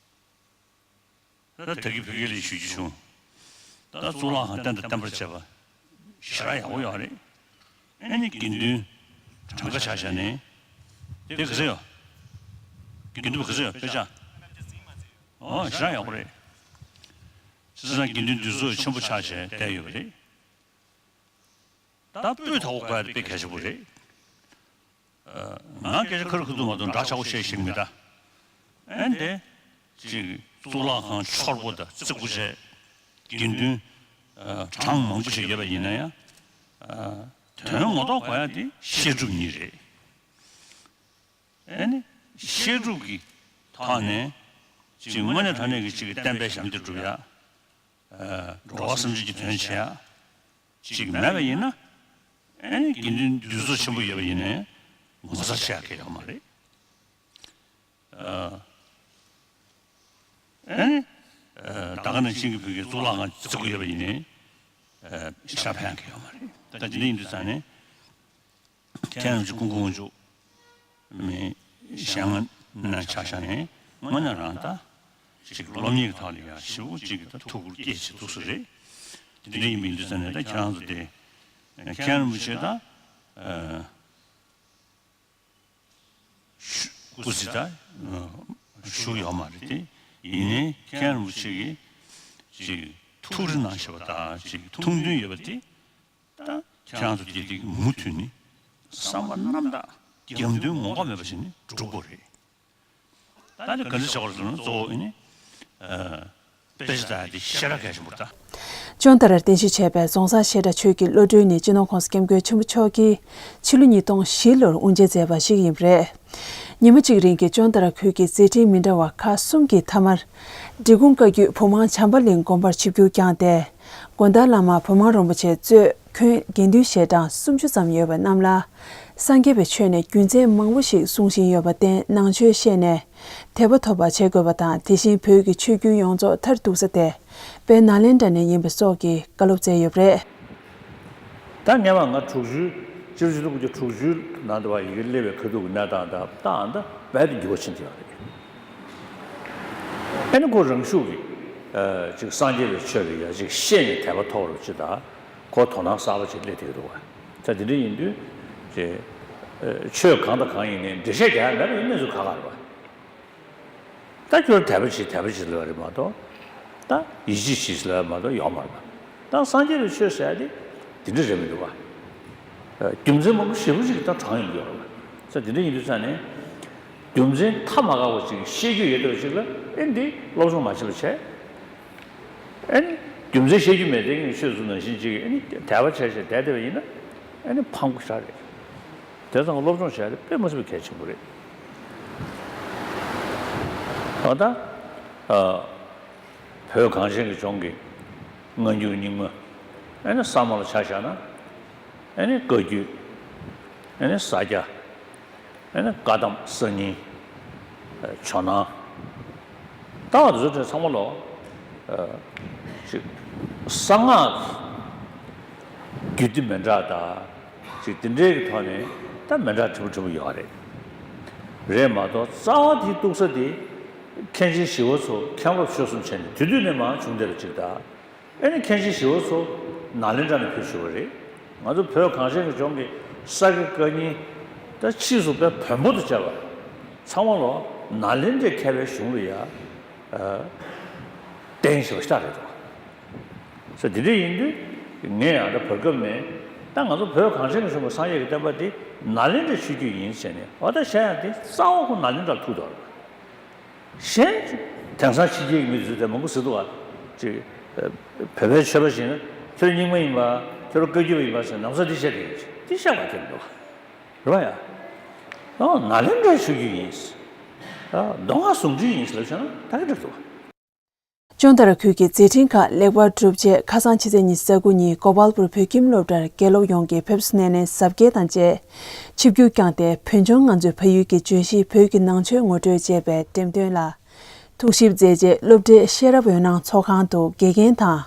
ད་ད་གི་བོད་སྐད་ལ་ཞུ་རྒྱུ་བྱུང་། ད་གཙུག་ལག་ཁང་བསྟན་དང་བསྟན་པར་བཅས་པ་ཞེ་དྲག་ཡག་པོ་ཡོད་རེད། ཨ་ནི་དགེ་འདུན་གྲངས་ཀ་ཆ་བཞག་ནས་དེ་ག་ཚོད་ཡོད། དགེ་འདུན་པ་ག་ཚོད་ཡོད་དཔེ་ཆ། ཨོ་ཞེ་དྲག་ཡག་པོ་རེད། བྱས་ཙང་དགེ་འདུན་འདུས་ཚོགས་ཆེན་པོ་ཆགས་བྱས་བསྡད་ཡོད་པ་རེད། ད་སྤུས་དག་པོ་དགོས་ཡ་དེ་དཔེ་གལ་ཆེན་པོ་རེད། ང་སྐད་ཆ་ཁ་རུ་ཁ་ཐུག་མ་གཏོགས་འདྲ་ཆགས་པོ་བཤད་ཤེས་ཀྱི་མེད་ད། ཨེ་འདི་ཅིག་གཙུག་ལག་ཁང་ཕྱུར་པོ་དང་བརྩེགས་པོ་བྱས་དགེ་འདུན་གྲངས་མང་པོ་ཞིག་ཡོད་པ་ཡིན་ན་ཡང་དོན་ངོ་ཐོག་གོ་ཡ་དེ་བཤད་སྒྲུབ་གཉིས་རེད། ཨེ་ནི་བཤད་སྒྲུབ་ཀྱི་ཐོག་ནས་ཅིག་དངོས་གནས་དྲང་གནས་ཀྱི་ཅིག་གི་བསྟན་པའི་ཞབས་འདེགས་སྒྲུབ་ཡ། འགྲོ་བ་སེམས་ཅན་གྱི་དོན་བྱེད་ཡ། ཅིག་མེད་པ་ཡིན་ན། ཨེ་ནི་དགེ་འདུན་འདུས་ཚོགས་ཆེན་པོ་ཡོད་པ་ཡིན་ནའི་ངོ་ཚ་བྱེད་ཡ་གང་ཡང་ཡོད་མ་རེད། ཨ་ནི། ད་ག་ནང་བཞིན་གྱི་བོད་ཀྱི་གཙུག་ལག་ཁང་བརྩེགས་པོ་ཡོད་པ་ཡིན་ནའི། ཤ་ཕན་གང་ཡང་ཡོད་མ་རེད། ད་དེ་འདྲ་ཡིན་དུས་ཙང་ནས། མཁན་རིན་པོ་ཆེ་སྐུ་ངོ་མཆོག་མི་གཞན་ང་ན་ཆ་བཞག་ནས་དངོས་གནས་རང་ད་ཅིག་སློབ་གཉེར་གྱི་ཐོག་ལ་ཡ་ཞེ་པོ་ཅིག་གི་ད་ཐུགས་ཁུར་བསྐྱེད་བྱེད་ཐུབ་ས་རེད། དེ་འདྲ་ཡིན་པ་ཡིན་དུས་ཙང་ནས་ད་ཁྱེད་རང་ཚོ་དེ་མཁན་རིན་པོ་ཆེ་ད་སྐུ་ཚེ་ད་བཞུགས་ཡོད་མ་རེད་དེ། ཡིན་ནའི་མཁན་རིན་པོ་ཆེ་གི་ཅིག་ཐུགས་རེ་གནང་བཞིན་པ་ད་ཅིག་ཐུགས་འདུན་ཡོད་པ་དེ། ད་ཁྱེད་རང་ཚོ་དེ་དེ་མུ་མཐུད་ནས་བསམ་པ་རྣམ་དག་རྒྱབ་མདུན་ངོ་ལྐོག་མེད་པ་ཞིག་ནས་སྒྲུབ་དགོས་རེད། ད་ནི་ག་འདྲ་བྱ་བར་ཟེར་ན་གཙོ་བོ་ཨེ་ནི། ཨ། དཔེ་ཆ་ལྟ་ཡ་དེ་ཞེ་དྲག་གལ་ཆེན་པོ་རེད་ད། ཅོན་ཏ་རར་རྟེན་གཞི་བྱས་པའི་རྫོང་སར་བཤད་གྲྭ་ཆོས་ཀྱི་བློ་གྲོས་ནི་སྤྱི་ནོར་༸གོང་ས་༸སྐྱབས་མགོན་ཆེན་པོ་མཆོག་གིས་ཕྱི་ལོ་ཉིས་སྟོང་བཞི་ལོར་དབུ་འབྱེད་མཛད་པ་ཞིག་ཡིན་པ་རེད། ཉི་མ་གཅིག་རིང་གི་ཅོན་ཏ་ར་ཁུལ་གྱི་མཛད་འཕྲིན་མི་འདྲ་བ་ཁག་གསུམ་གྱི་མཐའ་མར། འབྲི་གུང་བཀའ་བརྒྱུད་བུམ་དབང་བྱམས་པ་གླིང་དགོན་པར་ཆིབས་བསྒྱུར་བསྐྱངས་ཏེ། དགོན་བདག་བླ་མ་བུམ་དབང་རིན་པོ་ཆེ་གཙོས་ཁྱོན་དགེ་འདུན་ཞལ་གྲངས་སུམ་ཅུ་ཙམ་ཡོད་པ་རྣམས་ལ། སངས་རྒྱས་པའི་ཆོས་ནས་རྒྱུ་མཚན་མང་པོ་ཞིག་གསུང་བཞིན་ཡོད་པར་བརྟེན་ནང་ཆོས་ཤེས་ནས་དད་པ་ཐོབ་པར་བྱེད་དགོས་པ་དང་། དེ་བཞིན་བོད་ཀྱི་ཆོས་བརྒྱུད་ཡོངས་རྫོགས་མཐར་གཏུགས་ས་དེ་དཔལ་ནཱ་ལེནྡྲ་ནས་ཡིན་པ་སོགས་ཀྱི་བཀའ་སློབ་སྩལ་ཡོད་པ་རེད། ད་སྔོན་མ་ང་དྲུག་ཅུའི་སྤྱི་ལོ་ཆིག་སྟོང་དགུ་བརྒྱ་དྲུག་ཅུའི་ནང་དུ་བ་ཡི་གེ་སླེབས་པའི་ཁ་ཐུག་གི་གནས་སྟངས་དང་ད་ཨ་ད་རྦད་དེ་འགྱུར་བ་ཕྱིན་བསྡད་ཡོད་རེད། ཨ་ནི་ཁོ་རང་ཤུགས་ཀྱིས་ཅིག་སངས་རྒྱས་པའི་ཆོས་ལ་ཡ་ཅིག་ཤེས་ནས་དད་པ་ཐོབ་རོགས་ཅིག་དང་། ཁོ་དོ་སྣང་གསར་པ་ཅིག་སླེབས་བསྡད་ཀྱི་འདུག་བ། ད་དེ་འདྲ་ཡིན་དུས་ཅེ། ཆོས་གང་དང་གང་ཡིན་ནའི་འགྲེལ་བཤད་རྒྱག་ཡ་མེད་པ་ཡིན་གནས་ཚུལ་ཁག་ཁག་རེད་བ། ད་ཁྱོད་དད་པ་བྱེད་དད་པ་བྱེད་ལབ་རེད་མ་གཏོགས། ད་ཡིད་ཆེས་བྱེད་ལབ་མ་གཏོགས་ཡོད་མ་རེད་བ། ད་སངས་རྒྱས་པའི་ཆོས་ཟེར་ཡ་དེ་དེ་འདྲ་རེད་མི་འདུག་བ། རྒྱུ་མཚན་མང་པོ་ཞེ་པོ་ཅིག་ད་དྲངས་ཡོང་གི་ཡོད་རེད་བ། ད་དེ་འདྲ་ཡིན་དུས་ཙང་ནས། རྒྱུ་མཚན་ཐ་མ་དགའ་བ་ཅིག་ཤེས་རྒྱུ་ཡོད་པ་ཅིག་ལ་ཨེ་འདི་སློབ་སྦྱོང་མ་བྱེད་པ་བྱས། ཨེ་ནི། རྒྱུ་མཚན་ཤེས་རྒྱུ་མེད་དེ་ངས་ཆོས་ཚུལ་ནང་བཞིན་ཅིག་ཨེ་ནི་དད་པ་བྱས་བྱས་བསྡད་བསྡད་པ་ཡིན་ན་ཨེ་ནི་ཕངས་པོ་ཞེ་དྲག་རེད། དེ་ཙང་སློབ་སྦྱོང་བྱས་ཏེ་དཔེ་མ་སྲིད་པའི་གལ་ཆེན་པོ་རེད། ད་ལྟ་བོད་གངས་ཅན་གྱི་ལྗོངས་ཀྱི་སྔ་འགྱུར་རྙིང་མ་ཨེ་ནི་ས་མོ་ལ་ཆ་བཞག་ན་ཨེ་ནི་བཀའ་བརྒྱུད་ཨེ་ནི་ས་སྐྱ། ཨེ་ནི་བཀའ་གདམས་གསར་རྙིང་། ཇོ་ནང་། ལྟ་བ་དེ་ཚོ་དེ་ཚང་མ་ལོ། ཅིག་གསང་སྔགས་རྒྱུད་སྡེ་མི་འདྲ་དང་། ཅིག་དེ་འདྲའི་གི་ཐོག་ནས་ད་མི་འདྲ་ཕྲན་བུ་ཕྲན་བུ་ཡོད་རེད། རེད་མ་གཏོགས་རྩ་བ་དེ་གཏུགས་ས་དེ། མཁན་ཆེན་ཞི་བ་འཚོ་མཁན་སློབ་ཆོས་གསུམ་བྱས་ནས་དེ་དུས་ནས་མར་བྱུང་བསྡད་པ་ཅིག་དང་། ཨེ་ནི་མཁན་ཆེན་ཞི་བ་འཚོ་ནཱ་ལེནྡྲ་ནས་ཕེབས་བཞུགས་པ་རེད། ང་ཚོ་བོད་གངས་ཅན་གྱི་ལྗོངས་ཀྱི་ས་དགེ་བཀའ་རྙིང་ད་ཕྱིས་སུ་དཔེ་བོན་པོ་དང་བཅས་པ་ཚང་མ་ལོ་ནཱ་ལེནྡྲའི་མཁས་པའི་གཞུང་ལ་ཡ་བསྟེན་བཞིན་པ་ཤ་རེད་དོ། ས་དེ་འདྲ་ཡིན་དུས་ངས་ཡང་ད་བར་སྐབས་ནས་ད་ང་ཚོ་བོད་གངས་ཅན་གྱི་ལྗོངས་ཀྱི་སངས་རྒྱས་ཀྱི་བསྟན་པ་འདི་ནཱ་ལེནྡྲའི་ཆོས་བརྒྱུད་ཡིན་ཟེར་ནས་འོ་ད་བཤད་ཡ་དེ་རྩ་བ་ཁོ་ནཱ་ལེནྡྲ་ལ་ཐུག་འདུག་གཞན་དེང་སང་ཕྱི་རྒྱལ་གྱི་མི་ཚོས་དེ་མང་པོ་ཟེར་འདུག་བ། ཅིག་བོད་པའི་ཆོས་པ་ཞིག་ན་ཁྱོད་རྙིང་མ་ཡིན་པ་ཁྱོད་བཀའ་བརྒྱུད་པ་ཡིན་པ་ཟེར་ནམ་ས་འདི་བཤད་དེ་ཡིན་ཅིག་འདི་བཤད་པ་ཁྱེད་མི་འདུག་བ། རེད་བ་ཡ། ཨོ་ནཱ་ལེནྡྲའི་ཆོས་བརྒྱུད་ཡིན། མདོ་སྔགས་ཟུང་འབྲེལ་ཡིན་ཟེར་ལབ་བྱས་ན་ད་ག་འདྲ་འདུག་བ། ཅོན་ཏ་ར་ཁུལ་གྱི་མཛད་འཕྲིན་ཁག་ལེགས་པར་གྲུབ་རྗེས་ཁ་སང་ཕྱི་ཚེས་ཉི་ཤུ་རྩ་དགུ་ཉིན་གོ་པལ་པུར་བོད་ཁྱིམ་སློབ་གྲྭར་དགེ་སློབ་ཡོངས་ཀྱི་ཕེབས་བསུ་སྣེ་ལེན་གཟབ་རྒྱས་དང་བཅས་ཆིབས་བསྒྱུར་བསྐྱངས་ཏེ་བོད་ལྗོངས་ང་ཚོའི་ཕ་ཡུལ་གྱི་བརྗོད་གཞི་བོད་ཀྱི་ནང་ཆོས་ངོ་སྤྲོད་ཅེས་པའི་འགྲེམས་སྟོན་ལ་ཐུགས་ཞིབ་མཛད་རྗེས་སློབ་གྲྭའི་ཤེས་རབ་འོད་སྣང་ཚོགས་ཁང་དུ་དགེ་རྒན་དང་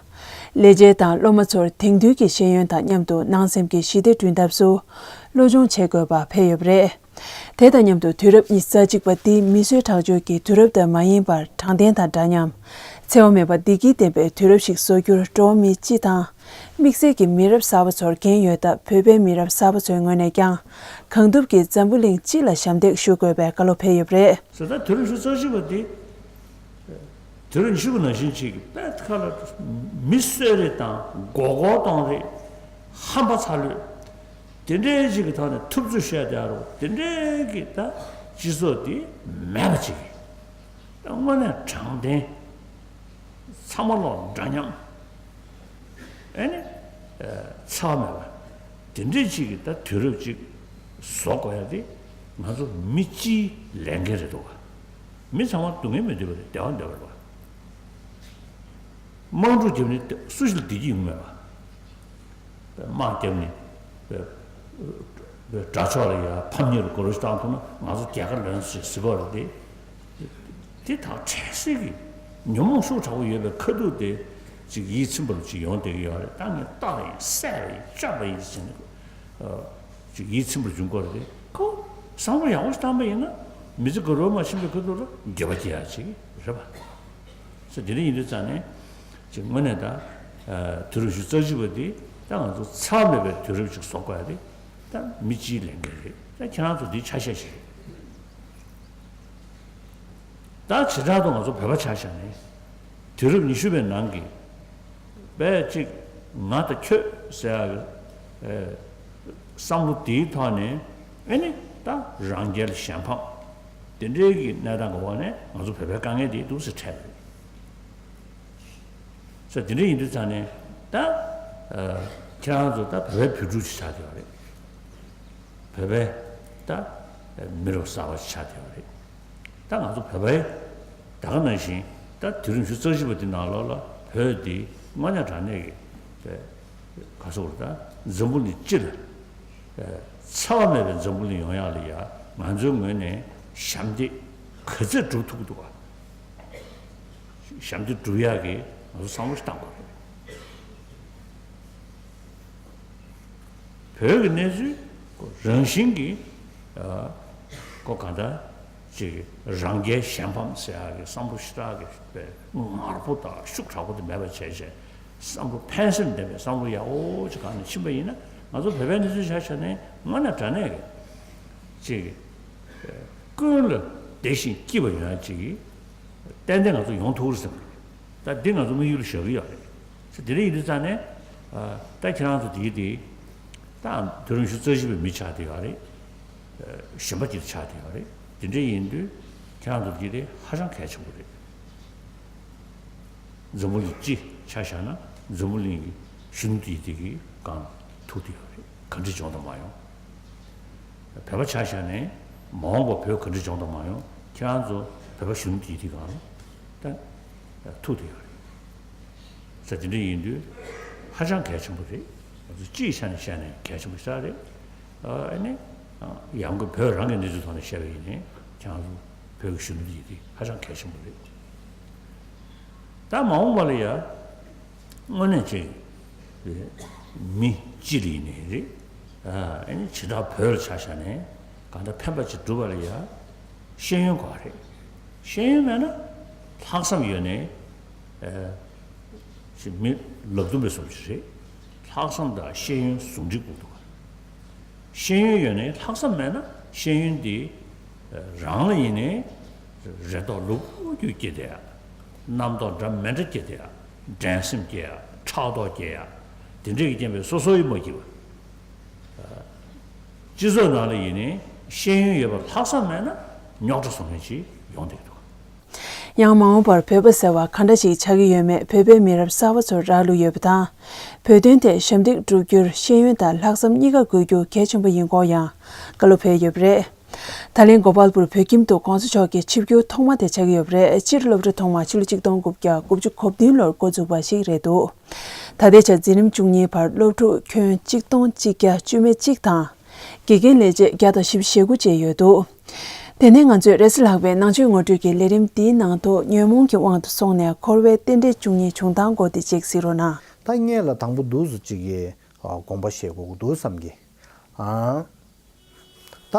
ལས་བྱེད་དང་སློབ་མ་ཚོར་དེང་དུས་ཀྱི་ཤེས་ཡོན་དང་མཉམ་དུ་ནང་སེམས་ཀྱི་ཞི་བདེ་བསྐྲུན་ཐབས་སུ་བློ་སྦྱོང་བྱེད་དགོས་པ་ཕེབས་ཡོད་པ་རེད། དེ་དང་མཉམ་དུ་དུས་རབས་ཉི་ཤུ་རྩ་གཅིག་པ་འདི་མིས་བཟོས་དྲག་སྤྱོད་ཀྱི་དུས་རབས་ལྟར་མ་ཡིན་པར་དྲང་བདེན་དང་འདྲ་མཉམ། འཚེ་བ་མེད་པ་བདེ་སྐྱིད་ལྡན་པའི་དུས་རབས་ཤིག་བཟོ་རྒྱུར་འགྲོ་བ་མི་སྤྱི་དང་། དམིགས་བསལ་གྱི་མི་རབས་གསར་པ་ཚོར་འགན་ཡོད་སྟབས་བོད་པའི་མི་རབས་གསར་པ་ཚོའི་ངོས་ནས་ཀྱང་གང་ཐུབ་ཀྱིས་འཛམ་བུ་གླིང་སྤྱི་ལ་ཞབས་འདེགས་ཞུ་དགོས་པའི་བཀའ་སློབ་ཕེབས་ཡོད་པ་རེད། ཟེར་ད་དུས་རབས་ཉི་ཤུ་རྩ་གཅིག་པ་འདི། དུས་རབས་ཉི་ཤུ་པ་ནང་བཞིན་ཅིག་གི་དཔེ་ཁ་ལ་མི་གསོད་རེས་དང་མགོ་སྐོར་གཏོང་རེས་ཧམ་པ་ཚ་ལོས་དེ་འདྲའི་ཅིག་གི་ཐོག་ནས་ཐུབ་ཚོད་བཤད་བསྡད་རོགས་དེ་འདྲའི་གི་ད་སྤྱི་ཚོགས་འདི་མེད་པ་ཅིག་གི་དངོས་གནས་དྲང་བདེན་ཚང་མ་ལོག་འདྲ་མཉམ་ཨེ་ནི་འཚེ་བ་མེད་པ་དེ་འདྲའི་ཅིག་གི་ད་དུས་རབས་ཅིག་བཟོ་དགོས་ཡ་དེ་ང་ཚོ་མི་སྤྱིའི་ལས་འགན་རེད་འདུག་ག་མི་ཚང་མ་སྡུག་བསྔལ་མི་འདོད་པ་རེད། བདེ་བ་འདོད་པ་རེད་བ། དམག་འཁྲུག་བརྒྱབ་ནས་སུ་ཞིག་ལ་བདེ་སྐྱིད་ཡོང་མེད་པ། དམག་བརྒྱབ་ནས་དགྲ་ཕྱོགས་ལ་ཡ་ཕམ་ཉེས་ལ་དགོས་རོགས་ཞིག་བཏང་ཐུབ་ན་ང་ཚོ་རྒྱལ་ཁ་ལོན་ཟེར་ཟེར་གོ་རེད་དེ། དེ་དག་འཕྲལ་སེལ་གྱི་ཉོན་མོངས་ཤུགས་དྲག་པོ་ཡོད་པའི་ཁ་ཐུག་དེ་ཅིག་ཡིད་ཚིམ་པ་ལ་ཅིག་ཡོང་བསྡད་ཀྱི་ཡོད་རེད། ད་ངས་བལྟས་པ་ཡིན་བསད་པ་ཡིན་བཅག་པ་ཡིན་ཟེར་ནས། ཅིག་ཡིད་ཚིམ་པར་འབྱུང་གི་རེད། ཁོ་བསམ་བློ་ཡག་པོ་ཞིག་བཏང་པ་ཡིན་ན་མི་ཚེ་ག་རོལ་མ་ཕྱིན་པའི་ཁ་ཐུག་ལ་འགྱོད་པ་སྐྱེ་ཡག་ཅིག་རེད་པ། ས་དེ་འདྲ་ཡིན་དུས་ཙང་ནས་ཅིག་དངོས་གནས་ད་དུས་རབས་ཉི་ཤུ་རྩ་གཅིག་པ་འདི་ད་ང་ཚོ་འཚེ་བ་མེད་པའི་དུས་རབས་ཅིག་བཟོ་དགོས་ཡ་དེ་ད་མི་སྤྱིའི་ལས་འགན་རེད། ད་ཁྱེད་རང་ཚོ་འདི་ཆ་ཤས་ཤིག་རེད། ད་བྱེ་བྲག་ཏུ་ང་ཚོ་བོད་པ་ཆ་བཞག་ནས་དུས་རབས་ཉི་ཤུ་པའི་ནང་གི་དཔེ་གཅིག་ང་དང་ཁྱོད་ཟེར་ཡག་གི་བསམ་བློ་དེའི་ཐོག་ནས་ཨེ་ནི་ད་རང་རྒྱལ་གཞན་ཕམ་དེ་འདྲའི་གི་གནས་སྟངས་ཀྱི་འོག་ནས་ང་ཚོ་བོད་པའི་དཀའ་ངལ་དེ་འདུག་སེ་འཕྲད་པ་རེད། ས་དེ་འདྲ་ཡིན་དུས་ཙང་ནས་ད་ཨ་ཁྱེད་རང་ཚོ་ད་བོད་པའི་བོད་ཕྲུག་ཅིག་ཆགས་བསྡད་པ་རེད། བོད་པའི་ད་མི་རབས་གསར་པ་ཅིག་ཆགས་བསྡད་པ་རེད། ད་ང་ཚོ་བོད་པའི་ད་ག་ནང་བཞིན་ད་དུས་རབས་ཉི་ཤུ་རྩ་བཞི་པ་འདི་ནང་ལོགས་ལ་བོད་འདི་དངོས་གནས་དྲང་གནས་ཀྱི་ག་ཚོད་རེད། ད་འཛམ་བུ་གླིང་སྤྱི་ལ་འཚེ་བ་མེད་པའི་འཛམ་བུ་གླིང་ཡོང་ཡག་ལ་ཡ་ང་ཚོའི་ངོས་ནས་ཞབས་འདེགས་ག་ཚོད་སྒྲུབ་ཐུབ་ཀྱི་འདུག་ག་ཞབས་འདེགས་སྒྲུབ་ཡག་གི་ང་ཚོ་བསམ་བློ་ཞིག་བཏང་དགོས་རེད། བོད་ཀྱི་གནས་ཚུལ་རང་བཞིན་གྱིས་ཨ་ཁོ་གང་ལྟར་ཅིག་རང་རྒྱལ་གཞན་ཕམ་ཟེར་ཡག་གི་བསམ་བློ་ཞེ་དྲག་གི་ངར་པོ་དང་ཤུགས་དྲག་པོ་དེ་མེད་པ་བྱས་བྱས་བསམ་བློ་ཕན་སེམས་ལྡན་པའི་བསམ་བློ་ཡག་པོ་ཅིག་གང་ནས་ཕྱིན་པ་ཡིན་ན་ང་ཚོ་བོད་པའི་གནས་ཚུལ་ཆ་བཞག་ན་དངོས་གནས་དྲང་གནས་ཀྱི་ཅིག་ཀུན་ལ་བདེ་ཞིང་སྐྱིད་པ་ཡོང་ཡག་ཅིག་ཏན་ཏན་ང་ཚོ་ཡོང་ཐུབ་རེད་བསམ་གྱི་རེད། ད་འདི་ང་ཚོ་དམིགས་ཡུལ་ལ་བཞག་གི་ཡོད་རེད། ས་དེ་འདྲ་ཡིན་དུས་ཙང་ནས་ཨ་ད་ཁྱེད་རང་ཚོ་དེའི་དེ་ད་དུས་རབས་ཉི་ཤུ་རྩ་བཞི་པའི་མི་ཆགས་བསྡད་ཡོད་རེད། ཨ་གཞན་པ་ཅིག་ཆགས་བསྡད་ཡོད་རེད། དེ་འདྲ་ཡིན་དུས་ཁྱེད་རང་ཚོ་དེའི་དེ་ཧ་ཅང་གལ་ཆེན་པོ་རེད། འཛམ་བུ་གླིང་སྤྱི་ཆ་བཞག་ན་འཛམ་བུ་གླིང་གི་གཞོན་ནུ་དེའི་དེ་གི་སྒང་ཐུག་བསྡད་ཡོད་རེད། ག་འདྲ་བྱུང་དང་མ་བྱུང་། བོད་པ་ཆ་བཞག་ནས་མ་འོངས་པ་བོད་ག་འདྲ་བྱུང་དང་མ་བྱུང་ཁྱེད་རང་ཚོ་བོད་པ་གཞོན་ནུ་དེའི་དེ་སྒང་ད་ཐུག་བསྡད་ཡོད་རེད། ས་དེ་འདྲ་ཡིན་དུས་ཧ་ཅང་གལ་ཆེན་པོ་རེད། ང་ཚོ་སྤྱིའི་ཆ་ནས་བཤད་ནས་གལ་ཆེན་པོ་ཞེ་དྲག་རེད། ཨ་ནི་ཡང་སྒོས་བོད་རང་གི་གནས་ཚུལ་ཐོག་ནས་བཤད་པ་ཡིན་ནའི་ཁྱེད་རང་ཚོ་བོད་ཀྱི་གཞོན་ནུ་ཡིན་དེ་ཧ་ཅང་གལ་ཆེན་པོ་རེད། ད་མ་འོངས་པ་ལ་ཡ་དངོས་གནས་ཅིག་མི་སྤྱི་ལ་ཡིན་ནའི་རེད། ཨ་ནི་བྱེ་བྲག་བོད་ལ་ཆ་བཞག་ནས་གང་ལྟར་ཕན་པ་ཅིག་སྒྲུབ་པ་ལ་ཡ་ཤེས་ཡོན་དགོས་རེད། ཤེས་ཡོན་མེད་ན་ལྷག་བསམ་ཡོད་ནའི་ཨ་ཅིག་མི་ལབ་རྡུམ་པའི་བཟོ་ཅིག་རེད། ལྷག་བསམ་དང་ཤེས་ཡོན་ཟུང་འབྲེལ་དགོས་འདུག་ཤེས་ཡོན་ཡོད་ནའི་ལྷག་བསམ་མེད་ན་ཤེས་ཡོན་དེ་རང་ལ་ཡིན་ནའི་རེ་དོགས་ལུག་རྒྱུ་སྐྱེ་བསྡད་ཡ། རྣམ་རྟོག་འདྲ་མི་འདྲ་སྐྱེ་བསྡད་ཡ། འགྲན་སེམས་སྐྱེ་ཡ། ཕྲག་དོག་སྐྱེ་ཡ། དེ་འདྲས་ཀྱི་རྐྱེན་པས་སོ་སོ་ཡིས་མ་སྐྱིད་པ། སྤྱི་ཚོགས་ནང་ལ་ཡིན་ནའི་ཤེས་ཡོན་ཡོད་པར་ལྷག་བསམ་མེད་ན་རྙོག་དྲ་བཟོ་མཁན་ཞིག་ཡོང་བསྡད་འདུག་ཡང་མ་འོངས་པར་བོད་པ་ཟེར་བ་ག་འདྲ་ཞིག་ཆགས་ཀྱི་ཡོད་མེད་བོད་པའི་མི་རབས་གསར་པ་ཚོར་རག་ལུས་ཡོད་པ་དང་། བོད་དོན་ཐད་ཞབས་འདེགས་བསྒྲུབ་རྒྱུར་ཤེས་ཡོན་དང་ལྷག་བསམ་གཉིས་ཀ་དགོས་རྒྱུ་གལ་ཆེན་པོ་ཡིན་སྐོར་ཡང་བཀའ་སློབ་ཕེབས་ཡོད་པ་རེད། ད་ལན་གོ་པལ་པུར་བོད་ཁྱིམ་དུ་༸གོང་ས་མཆོག་གི་ཆིབས་བསྒྱུར་ཐོག་མ་དེ་ཆགས་ཀྱི་ཡོད་པ་རེད། སྤྱིར་སློབ་གྲྭ་ཐོག་མ་ཕྱི་ལོ་གཅིག་སྟོང་དགུ་བརྒྱ་དགུ་བཅུ་གོ་བདུན་ལོར་འགོ་འཛུགས་པ་ཞིག་རེད་འདུག་ད་ལྟའི་ཆར་འཛིན་རིམ་བཅུ་གཉིས་བར་སློབ་ཕྲུག་ཁྱོན་གཅིག་སྟོང་གཅིག་བརྒྱ་བཅུ་མེད་གཅིག་དང་། དགེ་རྒན་ལས་བྱེད་བརྒྱ་དང་བཞི་བཅུ་ཞེ་དགུ་བཅས་ཡོད་འདུག་དེ་ནས་ང་ཚོས་རེས་གཟའ་ལྷག་པའི་ནང་ཆོས་ངོ་སྤྲོད་ཀྱི་ལས་རིམ་འདིའི་ནང་དུ་ཉོན་མོངས་ཀྱི་དབང་དུ་སོང་ནས་འཁོར་བའི་རྟེན་འབྲེལ་བཅུ་གཉིས་བྱུང་སྟངས་སྐོར་དེ་ཅིག་གཟིགས་རོགས་གནང་། ད་སྔོན་ལ་དང་པོ་འདུག་སེ་ཅིག་གི་དགོངས་པ་བཞེས་དགོས་ཀྱི་འདུག་བསམ་གི། ཨ། ད་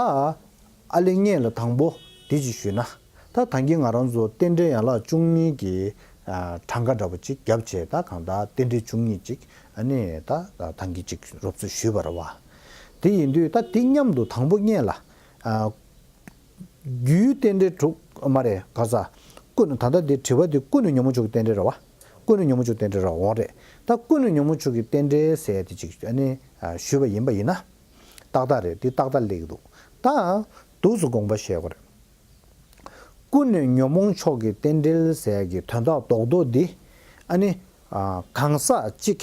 ཨ་ལེ་སྔོན་ལ་དང་པོ་འདི་ཅིག་ཞུས་ན། ད་ད་གིན་ང་རང་ཚོ་རྟེན་འབྲེལ་ཡན་ལག་བཅུ་གཉིས་ཀྱི་ཨ་གྲངས་ཀ་འདྲ་པོ་ཅིག་བརྒྱབ་བྱས། ད་གང་ལྟར་རྟེན་འབྲེལ་བཅུ་གཉིས་ཅིག་ཨ་ནི་ད་ད་གིན་ཅིག་རོབ་ཙམ་ཞུས་པ་རེད་བ། དེ་ཡིན་དུས་ད་དེ་མཉམ་དུ་དང་པོ་སྔོན་ལ་ཨ་རྒྱུའི་རྟེན་འབྲེལ་དྲུག་མ་རེད་ག་ས། ཀུན། ད་ལྟ་འདི་དྲི་བ་འདི་ཀུན་ནས་ཉོན་མོངས་ཕྱོགས་ཀྱི་རྟེན་འབྲེལ་རེད་བ། ཀུན་ནས་ཉོན་མོངས་ཕྱོགས་ཀྱི་རྟེན་འབྲེལ་རེད་འོང་རེད། ད་ཀུན་ནས་ཉོན་མོངས་ཕྱོགས་ཀྱི་རྟེན་འབྲེལ་ཟེར་དེ་ཅིག་ཨ་ནི་ཨ་ཞུས་པ་ཡིན་པ་ཡིན་ན། ཏག་ཏག་རེད། འདི་ཏག་ཏག་སླེབས་ཀྱི་འདུག་ད་འདུག་སེ་དགོངས་པ་བཞེས་དགོས་རེད། ཀུན་ནས་ཉོན་མོངས་ཕྱོགས་ཀྱི་རྟེན་འབྲེལ་ཟེར་གྱི་དོན་དག་རྡོག་རྡོག་འདི་ཨ་ནི་ཨ་གང་ཟག་གཅིག་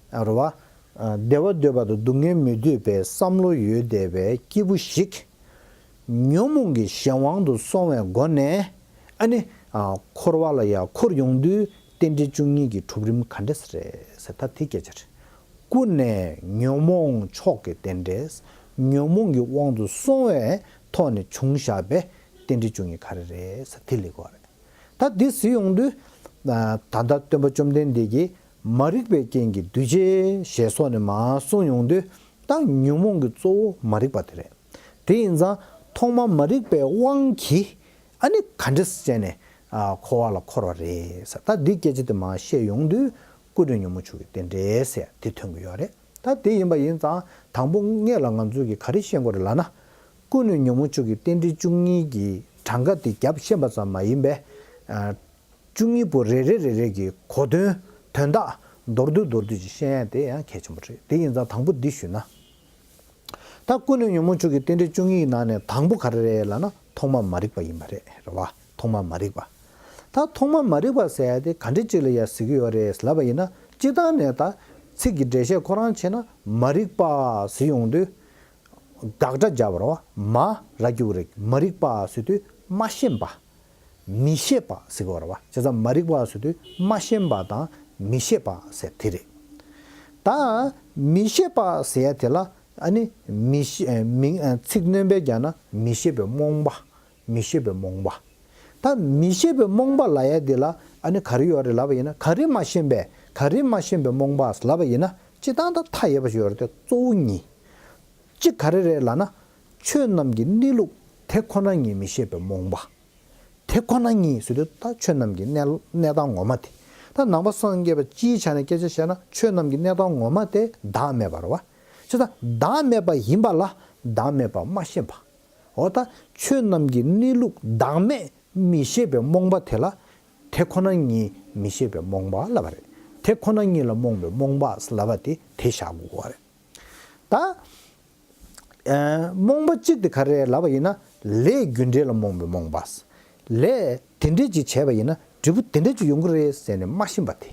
རེད་བ། ཨ་བདེ་བ་འདོད་པ་དང་སྡུག་བསྔལ་མི་འདོད་པའི་བསམ་བློ་ཡོད་བསྡད་པའི་སྐྱེས་བུ་ཞིག་ཉོན་མོངས་ཀྱི་གཞན་དབང་དུ་སོང་བའི་སྒོ་ནས་ཨ་ནི་ཨ་འཁོར་བ་ལ་ཡང་འཁོར་ཡོང་དུས་རྟེན་འབྲེལ་བཅུ་གཉིས་ཀྱི་གྲུབ་རིམ་ག་འདྲས་རེད་ཟེར། ད་དེ་སྐད་ཆ་རེད། ཀུན་ནས་ཉོན་མོངས་ཕྱོགས་ཀྱི་རྟེན་འབྲེལ། ཉོན་མོངས་ཀྱི་དབང་དུ་སོང་བའི་ཐོག་ནས་བྱུང་བཞག་པའི་རྟེན་འབྲེལ་བཅུ་གཉིས་ག་རེ་རེད་ཟེར་དེ་སླེབས་ཀྱི་ཡོད་རེད། ད་འདི་ཟེར་ཡོང་དུས་ད་ལྟ་སྟོན་པ་བཅོམ་ལྡན་འདས་ཀྱིས་མ་རིག་པའི་རྐྱེན་གྱིས་འདུས་བྱས་ཞེས་སོགས་ནས་མར་གསུངས་ཡོང་དུས། ད་ཉོན་མོངས་ཀྱི་གཙོ་བོ་མ་རིག་པ་དེ་རེད། དེ་ཡིན་ཙང་ཐོག་མར་མ་རིག་པའི་དབང་གིས་ཨ་ནི་ག་འདྲས་བྱས་ནས་ཨ་འཁོར་བ་ལ་འཁོར་བ་རེད་ཟེར། ད་འདི་སྐད་ཆ་དེ་མར་བཤད་ཡོང་དུས་ཀུན་ནས་ཉོན་མོངས་ཕྱོགས་ཀྱི་རྟེན་འབྲེལ་ཟེར་དེ་ཐོན་གྱི་ཡོད་རེད། ད་དེ་ཡིན་པ་ཡིན་ཙང་དང་པོ་སྔོན་ལ་ང་ཚོས་ཀྱི་ག་རེ་ཤེས་དགོས་རེད་ལབ་ན། ཀུན་ནས་ཉོན་མོངས་ཕྱོགས་ཀྱི་རྟེན་འབྲེལ་བཅུ་གཉིས་ཀྱི་གྲངས་ཀ་དེ་བརྒྱབ་ཤེས་པ་ཙམ་མ་ཡིན་པའི་ཨ་བཅུ་གཉིས་པོ་རེ་རེ་རེ་རེ་གི་གོ་དོན་དོན་དག་མདོར་བསྡུས་མདོར་བསྡུས་ཅིག་ཤེས་ཡ་དེ་ཡང་གལ་ཆེན་པོ་རེད། དེ་ཡིན་ཙང་དང་པོ་འདི་ཞུས་ན། ད་ཀུན་ནས་ཉོན་མོངས་ཕྱོགས་ཀྱི་རྟེན་འབྲེལ་བཅུ་གཉིས་ཀྱི་ནང་ནས་དང་པོ་ག་རེ་རེད་ལབ་ན་ཐོག་མ་མ་རིག་པ་ཡིན་པ་རེད། རེད་བ། ཐོག་མ་མ་རིག་པ། ད་ཐོག་མ་མ་རིག་པ་ཟེར་ཡ་དེ་ག་འདྲ་ཅིག་ལ་ཡ་ཟེར་གྱི་ཡོད་རེད་ལབ་པ་ཡིན་ན། སྤྱིར་བཏང་ནས་ད་ཚིག་གི་འགྲེལ་བཤད་ཁོ་རང་བྱས་ན་མ་རིག་པ་ཟེར་ཡོང་དུས། དགག་སྒྲ་བརྒྱབ་པ་རེད་བ། མ་ར་གི་གུ་རེད། མ་རིག་པ་ཟེར་དུས་མ་ཤེས་པ། མི་ཤེས་པ་ཟེར་གྱི་ཡོད་རེད་བ། བྱས་ཙང་མ་རིག་པ་ཟེར་དུས་མ་ཤེས་པ་དང་མི་ཤེས་པ་ཟེར་དེ་རེད། ད་མི་ཤེས་པ་ཟེར་ཡ་དེ་ལ་ཨ་ནི་མི་ཤེས་མིང་ཚིག་སྣོན་པ་བརྒྱབ་ན་མི་ཤེས་པའི་རྨོངས་པ། མི་ཤེས་པའི་རྨོངས་པ། ད་མི་ཤེས་པའི་རྨོངས་པ་ལབ་ཡ་འདི་ལ་ཨ་ནི་ག་རེ་ཡོད་རེད་ལབ་པ་ཡིན་ན། ག་རེ་མ་ཤེས་པས། ག་རེ་མ་ཤེས་པའི་རྨོངས་པ་ལབ་པ་ཡིན་ན། སྤྱིར་བཏང་ད་མཐའ་ཡས་པ་ཞིག་ཡོད་རེད་དེ། གཙོ་བོ་གཉིས། གཅིག་ག་རེ་རེད་ལབ་ན། ཆོས་རྣམས་ཀྱི་གནས་ལུགས་དེ་ཁོ་ན་ཉིད་མི་ཤེས་པའི་རྨོངས་པ། དེ་ཁོ་ན་ཉིད་ཟེར་དུས་ད་ཆོས་རྣམས་ཀྱི་གནས་གནས་སྟངས་ངོ་མ་དེ། ད་ནང་པ་སངས་རྒྱས་པ་སྤྱིའི་ཆ་ནས་སྐད་ཆ་བཤད་ན་ཆོས་རྣམས་ཀྱི་གནས་སྟངས་ངོ་མ་དེ་བདག་མེད་པ་རེད་བ། བྱས་ཙང་བདག་མེད་པ་ཡིན་པ་ལ་བདག་མེད་པ་མ་ཤེས་པ། འོ་ད་ཆོས་རྣམས་ཀྱི་གནས་ལུགས་བདག་མེད་མི་ཤེས་པའི་རྨོངས་པ་དེ་ལ་དེ་ཁོ་ན་ཉིད་མི་ཤེས་པའི་རྨོངས་པ་ལབ་པ་རེད། དེ་ཁོ་ན་ཉིད་ལ་རྨོངས་པའི་རྨོངས་པ་ལབ་པ་དེ་དེ་བཞག་དགོས་པ་རེད། ད་ཨ་རྨོངས་པ་གཅིག་དེ་ག་རེ་རེད་ལབ་པ་ཡིན་ན། ལས་རྒྱུ་འབྲས་ལ་རྨོངས་པའི་རྨོངས་པ། ལས་དེ་འདྲས་ཅིག་བྱས་པ་ཡིན་ན་འབྲས་བུ་དེ་འདྲས་ཅིག་ཡོང་གི་རེད་ཟེར་ནས་མ་ཤེས་པ་དེ།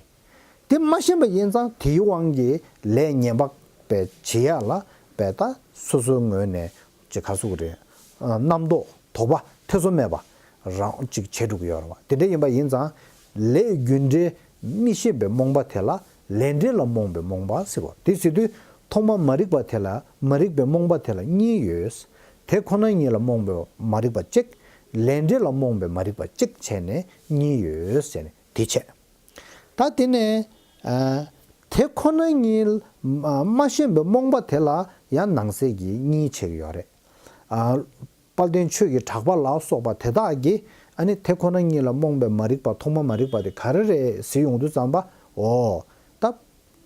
དེ་མ་ཤེས་པ་ཡིན་ཙང་དེའི་དབང་གིས་ལས་ངན་པ་བས་བྱེད་ཡག་ལ་བས་ད་སོ་སོའི་ངོས་ནས་ཅིག་ག་ཟེར་དགོས་རེད། རྣམ་རྟོག་དོགས་པ་ཐེ་ཚོམ་མེད་པ་རང་ཅིག་བྱེད་འགྲོ་གི་ཡོད་རེད་བ། དེ་འདྲ་ཡིན་པ་ཡིན་ཙང་ལས་རྒྱུ་འབྲས་མི་ཤེས་པའི་རྨོངས་པ་དེ་ལ་ལས་འབྲས་ལ་རྨོངས་པའི་རྨོངས་པ་ཟེར་བ། དེ་ཟེར་དུས་ཐོག་མ་མ་རིག་པ་དེ་ལ་མ་རིག་པའི་རྨོངས་པ་དེ་ལ་གཉིས་ཡོད། དེ་ཁོ་ན་ཉིད་ལ་རྨོངས་པའི་མ་རིག་པ་གཅིག་ལས་འབྲས་ལ་རྨོངས་པའི་མ་རིག་པ་གཅིག་བྱས་ནས་གཉིས་ཡོད་ཟེར་ནས་དེ་བྱས། ད་དེ་ནས་ཨ་དེ་ཁོ་ན་ཉིད་ཨ་མ་ཤེས་པའི་རྨོངས་པ་དེ་ལ་ཡང་ནང་གསེས་ཀྱི་གཉིས་ཕྱེ་གི་ཡོད་རེད། ཨ་དཔལ་ལྡན་ཆོས་ཀྱི་གྲགས་པ་ལ་སོགས་པ་དེ་དག་གིས་ཨ་ནི་དེ་ཁོ་ན་ཉིད་ལ་རྨོངས་པའི་མ་རིག་པ་ཐོག་མ་མ་རིག་པ་དེ་ག་རེ་རེད་ཟེར་ཡོང་དུས་ཙམ་པ། འོ་ད་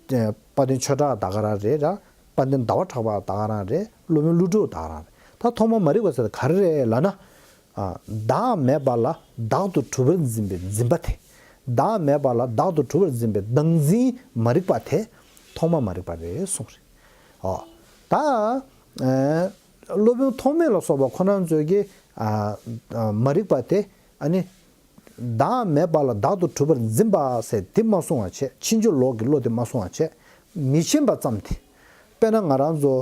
དཔལ་ལྡན་ཆོས་གྲགས་ད་ག་རང་རེད་ར། དཔལ་ལྡན་ཟླ་བ་གྲགས་པ་ད་ག་རང་རེད། སློབ་དཔོན་ཀླུ་སྒྲུབ་ད་ག་རང་རེད། ད་ཐོག་མ་མ་རིག་པ་ཟེར་དེ་ག་རེ་རེད་ལབ་ན། ཨ་བདག་མེད་པ་ལ་བདག་ཏུ་གྲུབ་པར་འཛིན་པའི་འཛིན་པ་དེ། བདག་མེད་པ་ལ་བདག་ཏུ་གྲུབ་པར་འཛིན་པའི་བདག་འཛིན་མ་རིག་པ་དེ་ཐོག་མ་མ་རིག་པ་རེད་གསུངས་རེད། ཨོ། ད་ཨ་སློབ་དཔོན་ཐོགས་མེད་ལ་སོགས་པ་ཁོ་རང་ཚོས་ཀྱིས་ཨ་ཨ་མ་རིག་པ་དེ་ཨ་ནི་བདག་མེད་པ་ལ་བདག་ཏུ་གྲུབ་པར་འཛིན་པ་ཟེར་དེ་མ་གསུང་བ་བྱས། ཕྱིན་ཅི་ལོག་གི་བློ་དེ་མ་གསུང་བ་བྱས། མི་ཤེས་པ་ཙམ་དེ། དཔེར་ན་ང་རང་ཚོ་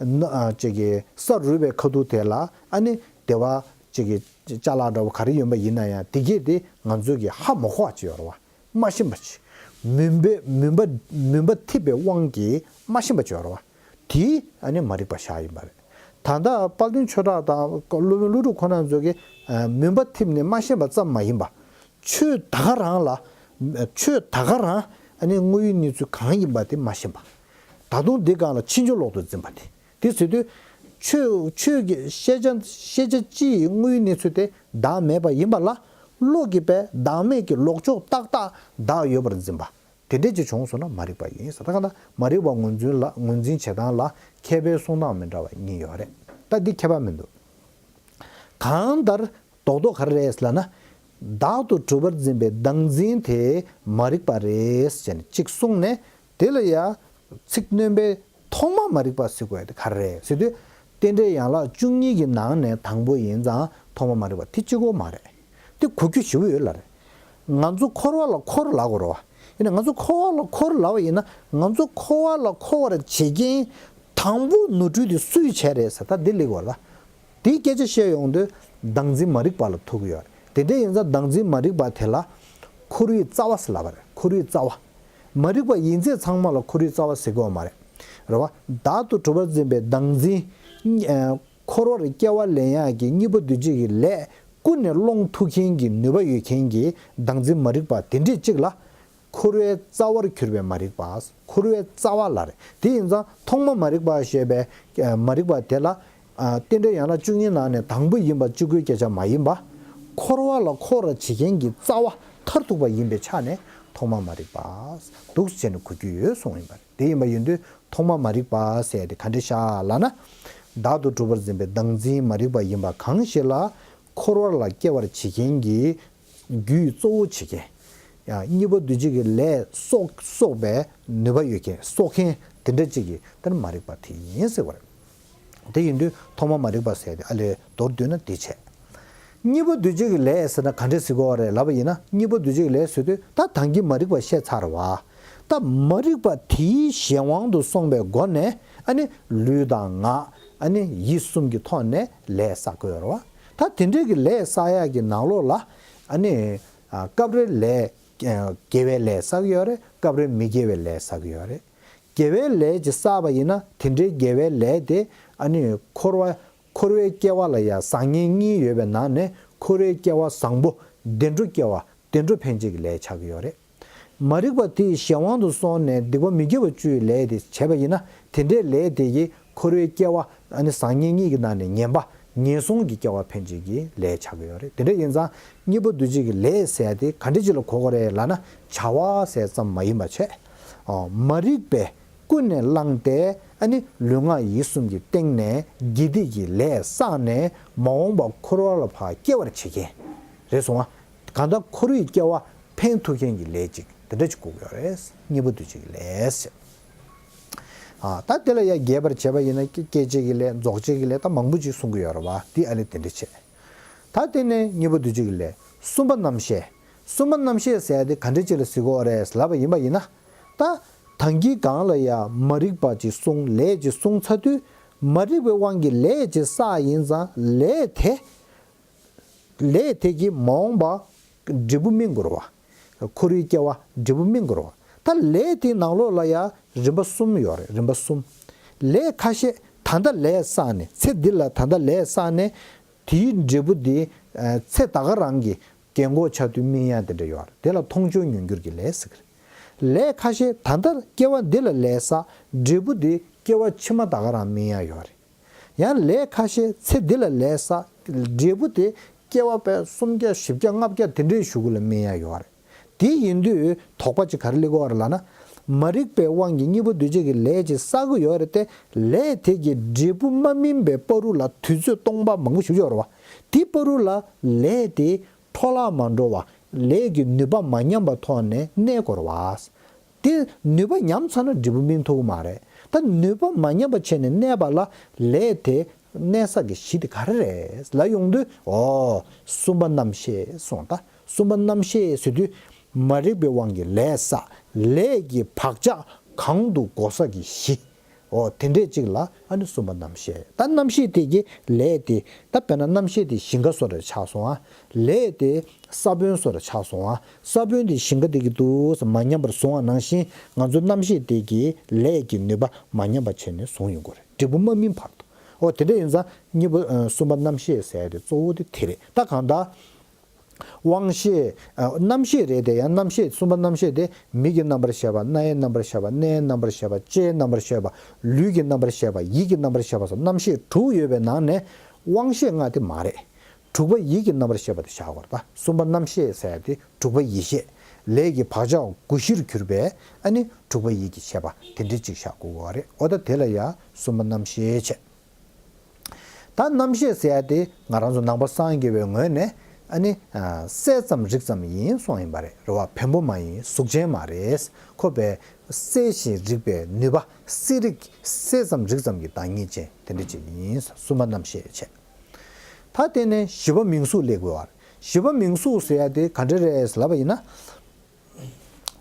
ན་ཨ་ཅིག་གི་ས་རུལ་བའི་ཁ་ཐུག་དེ་ལ་ཨ་ནི་དེ་བ་ཅིག་གི་ཅ་ལག་འདྲ་བོ་ག་རེ་ཡོད་པ་ཡིན་ན་ཡང་དེ་གས་དེ་ང་ཚོས་ཀྱི་ཧ་མ་གོ་བ་ཅིག་ཡོད་རེད་བ། མ་ཤེས་པ་ཅིག་མུན་པའི་མུན་པ་མུན་པ་འཐིབས་པའི་དབང་གིས་མ་ཤེས་པ་ཅིག་ཡོད་རེད་བ། དེ་ཨ་ནི་མ་རིག་པ་བཞག་ཡིན་པ་རེད། ད་ལྟ་དཔལ་ལྡན་ཆོས་གྲགས་དང་སློབ་དཔོན་ཀླུ་སྒྲུབ་ཁོ་རང་ཚོས་ཀྱི་ཨ་མུན་པ་འཐིབས་ནས་མ་ཤེས་པ་ཙམ་མ་ཡིན་པ། ཆོས་ད་ག་རང་ལ་ཆོས་ད་ག་རང་ཨ་ནི་དངོས་ཡོད་གནས་ཚུལ་གང་ཡིན་པ་དེ་མ་ཤེས་པ། ད་དུང་འདི་སྒང་ལ་ཕྱིན་ཅི་ལོག་ཏུ་འཛིན་པ་དེ། དེ་ཟེར་དུས་ཆོས་ཆོས་ཀྱི་ཤེས་བྱ་ཤེས་བྱ་སྤྱི་ཡི་དངོས་ཡོད་གནས་ཚུལ་དེ་བདག་མེད་པ་ཡིན་པ་ལ་བློ་གིས་པས་བདག་མེད་ཀྱི་ལོག་ཕྱོགས་ཏག་ཏག་བདག་ཡོད་པར་འཛིན་པ། དེ་འདྲས་ཅིག་བྱུང་སོང་ན་མ་རིག་པ་ཡིན་ཟེར། ད་ག་ད་མ་རིག་པ་ངོས་འཛིན་ལ་ངོས་འཛིན་བྱེད་སྟངས་ལ་མཁས་པའི་གསུང་སྟངས་མི་འདྲ་བ་གཉིས་ཡོད་རེད། ད་འདི་ཁྱད་པར་མི་འདུག་གང་ལྟར་རྡོག་རྡོག་ག་རེ་རེད་ལབ་ན། བདག་ཏུ་གྲུབ་པར་འཛིན་པའི་བདག་འཛིན་དེ་མ་རིག་པ་རེད་ཟེར་ནས་གཅིག་གསུངས་ནས། དེ་ལ་ཡ་ཚིག་སྣོན་པས་ཐོག་མ་མ་རིག་པ་ཟེར་དགོས་དེ་ག་རེ་རེད་ཟེར་དུས། རྟེན་འབྲེལ་ཡན་ལག་བཅུ་གཉིས་ཀྱི་ནང་ནས་དང་པོ་ཡིན་ཙང་ཐོག་མ་མ་རིག་པ་དེ་གཅིག་པོ་མ་རེད། དེ་གོ་རྒྱུ་ཞེ་པོ་ཡོད་ལ་རེད། ང་ཚོ་འཁོར་བ་ལ་འཁོར་ལབ་དགོས་རེད་བ། ཡིན་ན་ང་ཚོ་འཁོར་བ་ལ་འཁོར་ལབ་པ་ཡིན་ན་ང་ཚོ་འཁོར་བ་ལ་འཁོར་བར་བྱེད་མཁན་དང་པོ་ནོར་འཁྲུལ་དེ་སུས་བྱས་རེད་ཟེར། ད་འདི་སླེབས་དགོས་རེད་ད། དེའི་སྐད་ཆ་བཤད་ཡོང་དུས་བདག་འཛིན་མ་རིག་པ་ལ་ཐུག་གི་ཡོད་རེད། དེ་འདྲ་ཡིན་ཙང་བདག་འཛིན་མ་རིག་པ་དེ་ལ་འཁོར་བའི་རྩ་བ་ཟེར་ལབ་པ་རེད། འཁོར་བའི་རྩ་བ། མ་རིག་པ་ཡིན་ཚད་ཚང་མ་ལ་འཁོར་བའི་རྩ་བ་ཟེར་གྱི་ཡོད་མ་རེད། རེད་བ། བདག་ཏུ་གྲུབ་པར་འཛིན་པའི་བདག་འཛིན། ཨ་འཁོར་བར་སྐྱེ་བ་ལེན་ཡག་གི་གཉིས་པོ་འདུས་བྱས་ཀྱི་ལས་ཀུན་ནས་སློང་ཐུབ་མཁན་གྱི་ནུས་པ་ཡོད་མཁན་གྱི་བདག་འཛིན་མ་རིག་པ་དེ་འདྲས་གཅིག་ལ། འཁོར་བའི་རྩ་བར་གྱུར་པའི་མ་རིག་པ། འཁོར་བའི་རྩ་བ་ལ་རེད། དེ་ཡིན་ཙང་ཐོག་མ་མ་རིག་པ་ཞེས་པའི་ཨ་མ་རིག་པ་དེ་ལ། ཨ་རྟེན་འབྲེལ་ཡན་ལག་བཅུ་གཉིས་ནང་ནས་དང་པོ་ཡིན་པ་གཅིག་པུའི་སྐད་ཆ་མ་ཡིན་པ། འཁོར་བ་ལ་འཁོར་བར་བྱེད་མཁན་གྱི་རྩ་བ་མཐར་ཐུག་པ་ཡིན་པའི་ཆ་ནས་ཐོག་མ་མ་རིག་པ་འདུག་ཟེར་ནས་གོ་རྒྱུ་ཡོད་གསུངས་ཡིན་པ་རེད། དེ་ཡིན་པ་ཡིན་དུས་ཐོག་མ་མ་རིག་པ་ཟེར་དེ་ག་འདྲ་བཞག་ལབ་ན། བདག་ཏུ་གྲུབ་པར་འཛིན་པའི་བདག་འཛིན་མ་རིག་པ་ཡིན་པ་གང་ཞིག་ལ། འཁོར་བ་ལ་སྐྱེ་བར་བྱེད་མཁན་གྱི་རྒྱུའི་གཙོ་བོ་བྱེད་མཁན། ཡང་གཉིས་པོ་འདུས་བྱས་ཀྱི་ལས་གསོག་གསོག་པའི་ནུས་པ་ཡོད་མཁན་གསོག་མཁན་དེ་འདྲ་ཅིག་གིས་དེར་མ་རིག་པ་དེ་ཡིན་ཟེར་བ་རེད། དེ་ཡིན་དུས་ཐོག་མ་མ་རིག་པ་ཟེར་ཏེ་ཨ་ལས་མདོར་བསྡུས་ན་དེ་བྱས། གཉིས་པོ་འདུས་བྱས་ཀྱི་ལས་ཟེར་ན་ག་འདྲས་ཟེར་དགོས་རེད་ལབ་པ་ཡིན་ན། གཉིས་པོ་འདུས་བྱས་ཀྱི་ལས་ཟེར་དུས་ད་དང་གི་མ་རིག་པ་བཤད་ཚར་བ། ད་མ་རིག་པ་དེའི་གཞན་དབང་དུ་སོང་བའི་སྒོ་ནས་ཨ་ནི་ལུས་དང་ངག་ཨ་ནི་ཡིད་གསུམ་གྱི་ཐོག་ནས་ལས་བསགས་དགོས་རེད་བ། ད་དེ་འདྲས་ཀྱི་ལས་བསགས་ཡག་གི་ནང་ལོགས་ལ་ཨ་ནི་ཨ་སྐབས་རེ་ལས་དགེ་བའི་ལས་བསགས་ཡོད་རེད། སྐབས་རེ་མི་དགེ་བའི་ལས་བསགས་ཡོད་རེད། དགེ་བའི་ལས་ཅིག་བསགས་པ་ཡིན་ན་དེ་འདྲའི་དགེ་བའི་ལས་དེ་ཨ་ནི་འཁོར་བ་འཁོར་བའི་སྐྱེ་བ་ལ་ཡང་བཟང་ངན་གཉིས་ཡོད་པའི་ནང་ནས་འཁོར་བའི་སྐྱེ་བ་བཟང་པོ་བདེ་འགྲོ་སྐྱེ་བ་བདེ་འགྲོ་འཕེན་བྱེད་ཀྱི་ལས་ཆགས་ཀྱི་ཡོད་རེད། མ་རིག་པ་དེའི་གཞན་དབང་དུ་སོང་ནས་སྡིག་པ་མི་དགེ་བ་བཅུའི་ལས་དེ་བྱས་པ་ཡིན་ན་དེ་འདྲའི་ལས་དེ་ཡིས་འཁོར་བའི་སྐྱེ་བ་ཨ་ནི་བཟང་ངན་གཉིས་ཀྱི་ནང་ནས་ངན་པ་ངན་སོང་གི་སྐྱེ་བ་འཕེན་བྱེད་ཀྱི་ལས་ཆགས་ཀྱི་ཡོད་རེད། དེ་འདྲ་ཡིན་ཙང་གཉིས་པོ་འདུས་བྱས་ཀྱི་ལས་ཟེར་ཡ་དེ་ག་འདྲ་ཅིག་ལ་གོ་དགོས་རེད་ལབ་ན་བྱ་བ་ཟེར་ཙམ་མ་ཡིན་པ་བྱས། ཨོ་མ་རིག་པས་ཀུན་ནས་བསླངས་ཏེ་ཨ་ནི་ལུས་ངག་ཡིད་གསུམ་གྱི་སྟེང་ནས་དགེ་སྡིག་གི་ལས་བསགས་ནས་མ་འོངས་པ་འཁོར་བ་ལ་ཕར་སྐྱེ་བར་བྱེད་མཁན་རེད་སོང་ང་། གང་ལྟར་འཁོར་བའི་སྐྱེ་བ་འཕེན་ཐུབ་མཁན་གྱི་ལས་ཅིག་དེ་འདྲ་ཅིག་དགོས་ཀྱི་ཡོད་རེད། གཉིས་པོ་འདུས་བྱས་ཀྱི་ལས་ཟེར། ཨ་ད་དེ་ལ་ཡང་རྒྱས་པར་བྱས་པ་ཡིན་ན་སྐྱེ་བྱེད་ཀྱི་ལས་རྫོགས་བྱེད་ཀྱི་ལས་ད་མང་པོ་ཅིག་གསུང་གི་ཡོད་རེད་བ། འདི་ཨ་ལས་དེ་འདྲ་བྱས། ད་དེ་ནས་གཉིས་པོ་འདུས་བྱས་ཀྱི་ལས་གསུམ་པ་རྣམ་ཤེས། གསུམ་པ་རྣམ་ཤེས་ཟེར་ཡ་དེ་ག་འདྲ་ཅིག་ལ་ཟེར་དགོས་རེད་ལབ་པ་ཡིན་པ་ཡིན་ན། ད་དང་གི་སྒང་ལ་ཡང་མ་རིག་པ་ཅིག་གསུངས། ལས་ཅིག་གསུངས་ཚར་དུས་མ་རིག་པའི་དབང་གིས་ལས་ཅིག་བསགས་ཡིན་ཙང་ལས་དེ། ལས་དེ་གིས་མ་འོངས་པ་འབྲས་བུ་སྨིན་དགོས་རེད་བ། འཁོར་བའི་སྐྱེ་བ་འབྲས་བུ་སྨིན་དགོས་རེད་བ། ད་ལས་དེའི་ནང་ལོགས་ལ་ཡང་རིམ་པ་གསུམ་ཡོད་རེད། རིམ་པ་གསུམ། ལས་ཁ་ཤས་ད་ལྟ་ལས་བསགས་ནས་ཚེ་འདི་ལ་ད་ལྟ་ལས་བསགས་ནས་དེའི་འབྲས་བུ་དེ་ཚེ་ད་ག་རང་གི་རྒན་གོག་ཆགས་དུས་སྨིན་ཡ་དེ་འདྲ་ཡོད་རེད། དེ་ལ་མཐོང་ཆོས་མྱོང་འགྱུར་གྱི་ལས་ཟེར་གི་རེད། ལས་ཁ་ཤས་ད་ལྟ་སྐྱེ་བ་འདི་ལ་ལས་བསགས་འབྲས་བུ་དེ་སྐྱེ་བ་ཕྱི་མ་ད་ག་རང་སྨིན་ཡ་ཡོད་རེད། ཡང་ལས་ཁ་ཤས་ཚེ་འདི་ལ་ལས་བསགས་འབྲས་བུ་དེ་སྐྱེ་བ་པའི་སུམ་བརྒྱ་བཞི་བརྒྱ་ལྔ་བརྒྱ་དེ་འདྲའི་གཞུག་གུ་ལ་སྨིན་ཡ་ཡོད་རེད། དེ་ཡིན་དུས་དོགས་པ་ཅིག་ག་རེ་སླེབས་ཀྱི་ཡོད་རེད་ལབ་ན། མ་རིག་པའི་དབང་གིས་གཉིས་པོ་འདུས་བྱས་ཀྱི་ལས་ཅིག་བསགས་ཀྱི་ཡོད་རེད་དེ། ལས་དེ་གི་འབྲས་བུ་མ་སྨིན་པའི་བར་དུ་ལ་དུས་ཚོད་སྟོང་པ་མང་པོ་ཞིག་ཡོད་རེད་བ། དེའི་བར་དུ་ལ་ལས་དེ་འཕྲོ་བརླག་མ་འགྲོ་བ། ལས་ཀྱི་ནུས་པ་མ་ཉམས་པ་ཐོག་ནས་གནས་དགོས་རེད་བ། དེ་ནུས་པ་ཉམས་ཚར་ན་འབྲས་བུ་སྨིན་ཐུབ་ཀྱི་མ་རེད། ད་ནུས་པ་མ་ཉམས་པ་བྱས་ནས་གནས་པ་ལ་ལས་དེ་གནས་ས་གི་གཞི་དེ་ག་རེ་རེད་ལབ་ཡོང་དུས། ཨོ་གསུམ་པ་རྣམ་ཤེས་གསུངས། ད་གསུམ་པ་རྣམ་ཤེས་ཟེར་དུས་མ་རིག་པའི་དབང་གིས་ལས་བསགས་ལས་ཀྱི་བག་ཆགས་གང་དུ་འགོག་ས་གི་གཞི། ཨོ་དེ་འདྲས་ཅིག་ལ་ཨ་ནི་གསུམ་པ་རྣམ་ཤེས། ད་རྣམ་ཤེས་དེ་གི་ལས་དེ་ད་དཔེར་ན་རྣམ་ཤེས་དེ་ཞིང་ཁ་བཟོ་འདྲ་ཆགས་སོང་ཨ། ལས་དེ་ས་བོན་བཟོ་འདྲ་ཆགས་སོང་ཨ། ས་བོན་དེ་ཞིང་ཁ་དེ་གི་འདུག་སེ་མ་ཉམས་པར་བཟུང་བ་ནང་བཞིན་ང་ཚོའི་རྣམ་ཤེས་དེ་གི་ལས་ཀྱི་ནུས་པ་མ་ཉམས་པ་བྱས་ནས་བཟུང་ཡོང་དགོས་རེད། འབྲས་བུ་མ་སྨིན་བར་དུ། ཨོ་དེ་འདྲ་ཡིན་ཙང་གཉིས་པོ་ཨ་གསུམ་པ་རྣམ་ཤེས་ཟེར་ཡ་དེ་གཙོ་བོ་དེ་དེ་རེད། ད་གང་ལྟར། དབང་ཤེས། ཨ་རྣམ་ཤེས་རེད་དེ། ཡང་རྣམ་ཤེས་གསུམ་པ་རྣམ་ཤེས་དེ་མིག་གི་རྣམ་པར་ཤེས་པ། རྣ་ཡི་རྣམ་པར་ཤེས་པ། སྣའི་རྣམ་པར་ཤེས་པ། ལྕེའི་རྣམ་པར་ཤེས་པ། ལུས་ཀྱི་རྣམ་པར་ཤེས་པ། ཡིད་ཀྱི་རྣམ་པར་ཤེས་པ་སོགས་རྣམ་ཤེས་དྲུག་ཡོད་པའི་ནང་ནས་དབང་ཤེས་ལྔ་དེ་མ་རེད། དྲུག་པ་ཡིད་ཀྱི་རྣམ་པར་ཤེས་པ་དེ་བཞག་དགོས་རེད། ད་གསུམ་པ་རྣམ་ཤེས་ཟེར་ཡ་དེ་དྲུག་པ་ཡིད་ཤེས། ལས་ཀྱི་བག་ཆགས་གུ་གཞིར་གྱུར་པའི་ཨ་ནི་དྲུག་པ་ཡིད་ཀྱི་ཤེས་པ་དེ་འདྲ་ཅིག་བཞག་དགོས་ཀྱི་རེད། ཨོ་ད་དེ་ལ་ཡ་གསུམ་པ་རྣམ་ཤེས་བྱས། ད་རྣམ་ཤེས་ཟེར་ཡ་དེ་ང་རང་ཚོ་ནང་པ་སངས་རྒྱས་པའི་ངོས་ནས་ཨ་ནི་ཨ་གསལ་ཙམ་རིག་ཙམ་ཡིན་གསུངས་ཡིན་པ་རེད། རེད་བ། བེམ་པོ་མ་ཡིན། གཟུགས་ཅན་མ་རེད། ཁོ་པའི་གསལ་ཞིང་རིག་པའི་ནུས་པ། གསལ་རིག་གསལ་ཙམ་རིག་ཙམ་གྱི་བདག་ཉིད་ཅན་དེ་འདྲ་ཅིག་ཡིན། གསུམ་པ་རྣམ་ཤེས་བྱས། ད་དེ་ནས་བཞི་པ་མིང་གཟུགས་སླེབས་དགོས་པ་རེད། བཞི་པ་མིང་གཟུགས་ཟེར་ཡ་དེ་ག་འདྲ་རེད་ལབ་པ་ཡིན་ན།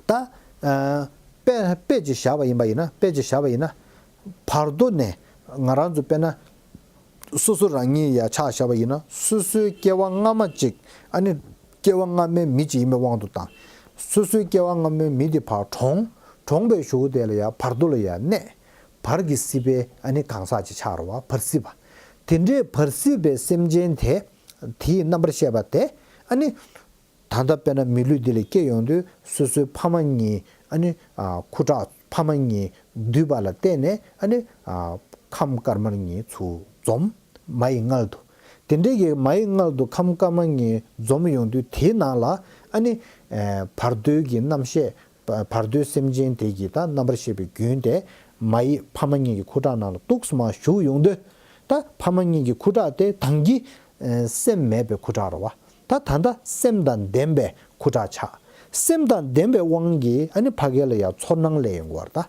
ད་ཨ་དཔེ་དཔེ་ཅིག་བཞག་པ་ཡིན་པ་ཡིན་ན། དཔེ་ཅིག་བཞག་པ་ཡིན་ན། བར་དོ་ནས་ང་རང་ཚོ་དཔེར་ན་སོ་སོ་རང་ཉིད་ཡ་ཆ་བཞག་པ་ཡིན་ན། སོ་སོའི་སྐྱེ་བ་སྔ་མ་ཅིག་ཨ་ནི་སྐྱེ་བ་སྔ་མའི་མི་ཅིག་ཡིན་པའི་དབང་དུ་བཏང་། སོ་སོའི་སྐྱེ་བ་སྔ་མའི་མི་དེ་ཕར་གྲོངས། གྲོངས་པའི་གཞུག་གུ་དེ་ལ་ཡ་བར་དོ་ལ་ཡ་གནས། བར་གྱི་སྲིད་པའི་ཨ་ནི་གང་ཟག་ཅིག་ཆགས་རེད་བ། བར་སྲིད་པ། དེ་འདྲའི་བར་སྲིད་པའི་སེམས་ཅན་དེ། དེའི་རྣམ་པར་ཤེས་པ་དེ་ཨ་ནི། ད་ལྟ་དཔེར་ན་མི་ལུས་འདི་ལ་སྐྱེ་ཡོང་དུས་སོ་སོའི་ཕ་མ་གཉིས་ཨ་ནི་ཨ་ཁུ་ཁྲག་ཕ་མ་གཉིས་འདུས་པ་ལ་བརྟེན་ནས་ཨ་ནི་ཨ་ཁམས་དཀར་དམར་གཉིས་ཚུར་འཛོམས། མ་ཡི་མངལ་དུ། དེ་འདྲའི་གི་མ་ཡི་མངལ་དུ་ཁམས་དཀར་དམར་གཉིས་འཛོམས་ཡོང་དུས་དེའི་ནང་ལ་ཨ་ནི་ཨ་བར་དོའི་གི་རྣམ་ཤེས། བར་དོའི་སེམས་ཅན་དེ་གི་ད་རྣམ་པར་ཤེས་པའི་རྒྱུན་དེ་མ་ཡི་ཕ་མ་གཉིས་ཀྱི་ཁུ་ཁྲག་ནང་ལ་འདུག་སེ་མར་ཞུགས་ཡོང་དུས། ད་ཕ་མ་གཉིས་ཀྱི་ཁུ་ཁྲག་དེ་དང་གི་ཨ་སེམས་མེད་པའི་ཁུ་ཁྲག་རེད་བ། ད་ད་ལྟ་སེམས་དང་ལྡན་པའི་ཁུ་ཁྲག་ཆགས། སེམས་དང་ལྡན་པའི་དབང་གིས་ཨ་ནི་ཕ་གི་ལ་ཡང་ཚོར་སྣང་སླེབས་ཡོང་གི་ཡོད་རེད་ད།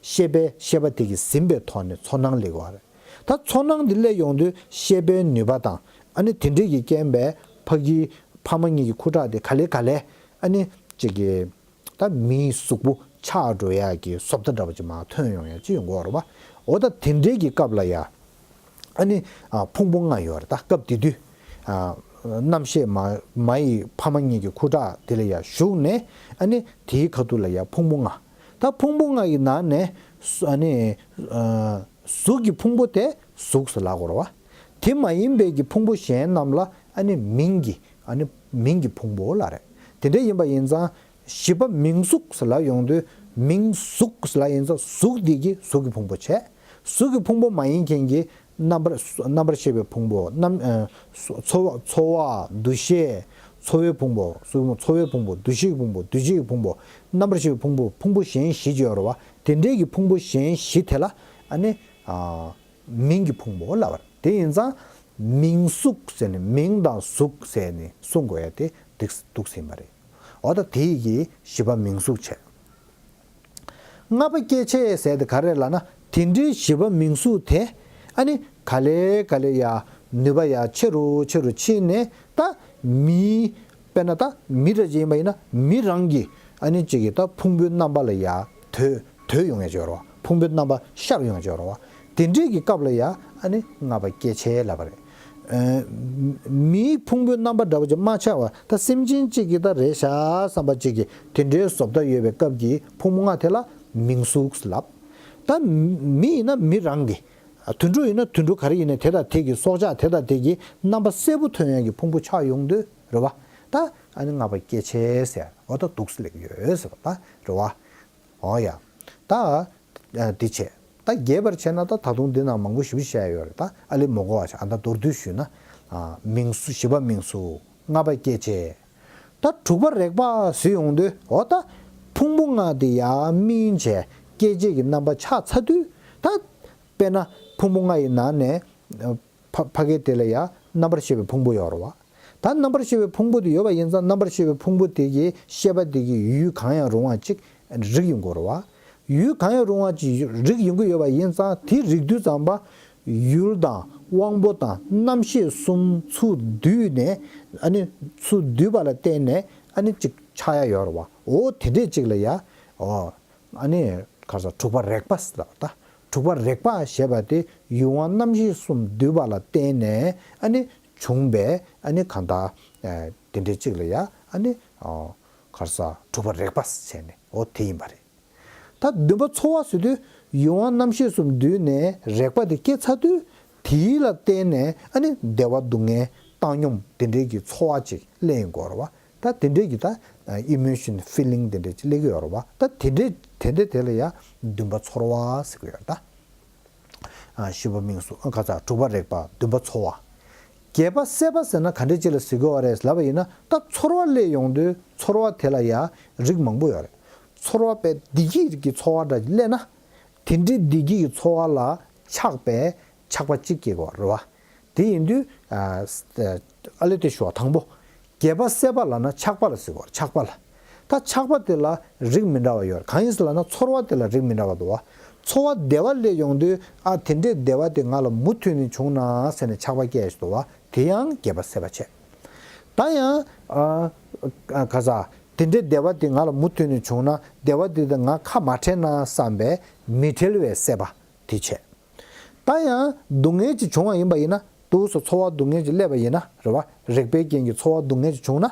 ཤེས་པས་ཤེས་པ་དེ་གིས་ཟིན་པའི་ཐོག་ནས་ཚོར་སྣང་སླེབས་ཀྱི་ཡོད་རེད། ད་ཚོར་སྣང་འདི་སླེབས་ཡོང་དུས་ཤེས་པའི་ནུས་པ་དང་ ཨ་ནི་དེ་འདྲས་ཀྱི་རྐྱེན་པས་ཕ་གི་ཕ་མ་གཉིས་ཀྱི་ཁུ་ཁྲག་དེ་ག་ལེ་ག་ལེ་ཨ་ནི་ཅིག་གི་ད་མིའི་གཟུགས་པོ་ཆགས་འགྲོ་ཡག་གི་བཟོ་ལྟ་འདྲ་པོ་ཅིག་མར་ཐོན་ཡོང་ཡག་ཅིག་ཡོང་གི་ཡོད་རེད་པ། འོ་ད་དེ་འདྲས་ཀྱི་སྐབས་ལ་ཡ་ཨ་ནི་ཨ་ཕུང་པོ་ལྔ་ཡོད་རེད། ད་སྐབས་དེ་དུས་ཨ་རྣམ་ཤེས་མ་མ་ཡི་ཕ་མ་གཉིས་ཀྱི་ཁུ་ཁྲག་དེ་ལ་ཡ་ཞུགས་ནས་ཨ་ནི་དེའི་ཁ་ཐུག་ལ་ཡ་ཕུང་པོ་ལྔ། ད་ཕུང་པོ་ལྔ་ཡི་ནང་ནས་ཨ་ནི་ཨ་གཟུགས་ཀྱི་ཕུང་པོ་དེ་གཟུགས་སུ་ལབ་དགོས་རེད་པ། དེ་མ་ཡིན་པའི་གི་ཕུང་པོ་གཞན་རྣམས་ལ་ཨ་ནི་མིང་གི་ཨ་ནི་མིང་གི་ཕུང་པོ་ལབ་རེད། དེ་འདྲ་ཡིན་པ་ཡིན་ཙང་བཞི་པ་མིང་གཟུགས་ལབ་ཡོང་དུས་མིང་གཟུགས་ལབ་ཡིན་ཙང་གཟུགས་འདི་གི་གཟུགས་ཀྱི་ཕུང་པོ་བྱས། གཟུགས་ཀྱི་ཕུང་པོ་མ་ཡིན་མཁན་གྱི་རྣམ་པར་རྣམ་པར་ཤེས་པའི་ཕུང་པོ་རྣམ་ཨ་ཚོར་བ་ཚོར་བ་འདུ་ཤེས་ཚོར་བའི་ཕུང་པོ་གཟུགས་ཚོར་བའི་ཕུང་པོ་འདུ་ཤེས་ཀྱི་ཕུང་པོ་འདུ་བྱེད་ཀྱི་ཕུང་པོ་རྣམ་པར་ཤེས་པའི་ཕུང་པོ་ཕུང་པོ་གཞན་བཞི་ཅིག་ཡོད་རེད་པ། དེ་འདྲའི་གི་ཕུང་པོ་གཞན་བཞི་དེ་ལ་ཨ་ནི་ཨ། མིང་གི་ཕུང་པོ་ལབ་པ་རེད། དེ་ཡིན་ཙང་མིང་གཟུགས་ཟེར་ནས་མིང་དང་གཟུགས་ཟེར་ནས་གསུང་དགོས་ཡ་དེ་འདུག་འདུག་ཟིན་པ་རེད། འོ་ད་དེ་ཡི་གི་བཞི་པ་མིང་གཟུགས་བྱས། ལྔ་པ་སྐྱེ་མཆེད་ཟེར་དེ་ག་རེ་ལབ་ན་དེ་འདྲའི་བཞི་པ་མིང་གཟུགས་དེ་ཨ་ནི་ག་ལེ་ག་ལེ་ཡ་ནུས་པ་ཡ་ཆེ་རུ་ཆེ་རུ་ཕྱིན་ནས་ད་མི་དཔེར་ན་ད་མི་འདྲ་ཅིག་ཡིན་པ་ཡིན་ན་མི་རང་གི་ཨ་ནི་གཅིག་གི་ད་ཕུང་པོའི་རྣམ་པ་ལ་ཡ་དོད་དོད་ཡོང་ཡ་ཅིག་ཡོད་རེད་པ། ཕུང་པོའི་རྣམ་པ་ཤར་ཡོང་ཡ་ཅིག་ཡོད་རེད་པ། དེ་འདྲའི་གི་སྐབས་ལ་ཡ་ཨ་ནི་ལྔ་པ་སྐྱེ་མཆེད་ལབ་པ་རེད། ཨ་མིའི་ཕུང་པོའི་རྣམ་པ་འདྲ་པོ་ཅིག་མ་ཆགས་པ་ད་སེམས་ཅན་གཅིག་གི་ད་རེད་ཤག་བསམ་པ་གཅིག་གི་དེ་འདྲའི་བཟོ་ལྟ་ཡོད་པའི་སྐབས་ཀྱི་ཕུང་པོ་ལྔ་དེ་ལ་མིང་གཟུགས་ལབ། ད་མི་ཡིན་ན་མི་རང་གི་དུད་འགྲོ་ཡིན་ན་དུད་འགྲོ་ག་རེ་ཡིན་ནའི་དེ་དང་དེ་གི་སྲོག་ཆགས་དེ་དང་དེ་གི་རྣམ་པ་གསལ་པོ་ཐོན་ཡ་གི་ཕུང་པོ་ཆགས་ཡོང་དུས། རེད་པ། ད་ཨ་ནི་ལྔ་པ་སྐྱེ་མཆེད་ཟེར་འོ་ད་འདུག་སེ་སླེབས་ཡོད་ཟེར་བ་ད་རེད་པ། འོ་ཡ། ད་ཨ་འདི་བྱས། ད་རྒྱས་པར་བྱས་ན་ད་ད་དུང་འདི་ན་མང་པོ་ཞེ་པོ་བཤད་ཡོད་རེད། ད་ཨ་ལེ་མོ་གོ་བ་ཆ་ཨ་ད་མདོར་བསྡུས་ཞུས་ན་ཨ་མིང་གཟུགས་བཞི་པ་མིང་གཟུགས་ལྔ་པ་སྐྱེ་མཆེད། ད་དྲུག་པ་རེག་པ་ཟེར་ཡོང་དུས་འོ་ད་ཕུང་པོ་ལྔ་དེ་ཡ་སྨིན་བྱས་སྐྱེ་མཆེད་ཀྱི་རྣམ་པ་ཆགས་ཚར་དུས་ད་དཔེར་ན་ཕུང་པོ་ལྔ་ཡི་ནང་ནས་ཕ་ཕ་གི་དེ་ལ་ཡ་རྣམ་པར་ཤེས་པའི་ཕུང་པོ་ཡོད་རེད་པ། ད་རྣམ་པར་ཤེས་པའི་ཕུང་པོ་དེ་ཡོད་པ་ཡིན་ཙང་རྣམ་པར་ཤེས་པའི་ཕུང་པོ་དེ་གི་ཤེས་པ་དེ་གི་ཡུལ་གང་ཡང་རུང་བ་ཅིག་རིག་ཡོང་གི་རེད་པ། ཡུལ་གང་ཡང་རུང་བ་ཅིག་རིག་ཡོང་གི་ཡོད་པ་ཡིན་ཙང་དེ་རིག་དུས་ཙམ་པ་ཡུལ་དང་དབང་པོ་དང་རྣམ་ཤེས་གསུམ་ཚུར་བསྡུས་ནས་ཨ་ནི་ཚུར་བསྡུས་པ་ལ་བརྟེན་ནས་ཨ་ནི་ཅིག་ཆགས་ཡ་ཡོད་རེད་པ། འོ་དེ་འདྲས་ཅིག་ལ་ཡ་འོ། ཨ་ནི་ག་རེ་ཟ་དྲུག་པ་རེག་པ་ཟེར་ལབ་ད། དྲུག་པ་རེག་པ་ཞེས་པ་དེ་ཡུལ་དབང་རྣམ་ཤེས་གསུམ་འདུས་པ་ལ་བརྟེན་ནས་ཨ་ནི་བྱུང་བའི་ཨ་ནི་གང་ལྟར་དེ་འདྲའི་གཅིག་ལ་ཡ་ཨ་ནི་ག་རེ་ཟ་དྲུག་པ་རེག་པ་ཟེར་ནས་འོ་དེ་ཡིན་པ་རེད། ད་བདུན་པ་ཚོར་བ་ཟེར་དུས་ཡུལ་དབང་རྣམ་ཤེས་གསུམ་འདུས་ནས་རེག་པ་དེ་སྐྱེ་ཚར་དུས་དེ་ལ་བརྟེན་ནས་ཨ་ནི་བདེ་བ་སྡུག་བསྔལ་བཏང་སྙོམས་དེ་འདྲའི་གི་ཚོར་བ་ཅིག་སླེབས་ཡོང་གི་ཡོད་རེད་པ། ད་དེ་འདྲའི་གི་ད་ཨ་ཨི་མོ་ཤན་ཕི་ལིང་དེ་འདྲའི་ཅིག་སླེབས་ཀྱི་ཡོད་རེད་པ། ད་དེ་འདྲའི་དེ་འདྲའི་དེ་ལ་ཡ་བདུན་པ་ཚོར་བ་ཟེར་གྱི་ཡོད་རེད་ད། ཨ་བཞི་པ་མིང་གཟུགས་ཨ་ག་ཚ་དྲུག་པ་རེག་པ་བདུན་པ་ཚོར་བ། བརྒྱད་པ་སད་པ་ཟེར་ན་ག་འདྲའི་ཅིག་ལ་ཟེར་གྱི་ཡོད་རེད་ལབ་པ་ཡིན་ན་ད་ཚོར་བ་སླེབས་ཡོང་དུས་ཚོར་བ་དེ་ལ་ཡ་རིགས་མང་པོ་ཡོད་རེད། ཚོར་བ་པའི་བདེ་སྐྱིད་ཀྱི་ཚོར་བ་འདྲ་སླེབས་ན། དེ་འདྲའི་བདེ་སྐྱིད་ཀྱི་ཚོར་བ་ལ་ཆགས་པའི་ཆགས་པ་གཅིག་སྐྱེ་དགོས་རེད་བ། དེ་ཡིན་དུས་ཨ་ཨ་ལེ་དེ་ཞུ་བ་དང་པོ། བརྒྱད་པ་སད་པ་ལབ་ན་ཆགས་པ་ལ་ཟེར་བ་ཆགས་པ་ལ། ད་ཆགས་པ་དེ་ལ་རིགས་མི་འདྲ་བ་ཡོད་རེད། གང་ཡིན་ཟེར་ལབ་ན་ཚོར་བ་དེ་ལ་རིགས་མི་འདྲ་བ་འདུག་བ། ཚོར་བ་བདེ་བ་སླེབས་ཡོང་དུས་ཨ་དེ་འདྲའི་བདེ་བ་དེ་ང་ལ་མུ་མཐུད་ནས་བྱུང་ན་ཟེར་ནས་ཆགས་པ་སྐྱེ་ཡ་ཞིག་འདུག་བ། དེ་ཡང་བརྒྱད་པ་སད་པ་བྱས། ད་ཡང་ཨ་ཨ་ག་ས་དེ་འདྲའི་བདེ་བ་དེ་ང་ལ་མུ་མཐུད་ནས་བྱུང་ན་བདེ་བ་དེ་དང་ང་ཁ་མ་བྲལ་ན་བསམ་པའི་མི་བྲལ་བའི་སད་པ་དེ་བྱས། ད་ཡང་སྡུག་བསྔལ་ཅིག་བྱུང་བ་ཡིན་པ་ཡིན་ན་དུས་སུ་ཚོར་བ་སྡུག་བསྔལ་ཅིག་སླེབས་པ་ཡིན་ན་རེད་བ། རེག་པའི་རྐྱེན་གྱིས་ཚོར་བ་སྡུག་བསྔལ་ཅིག་བྱུང་ན།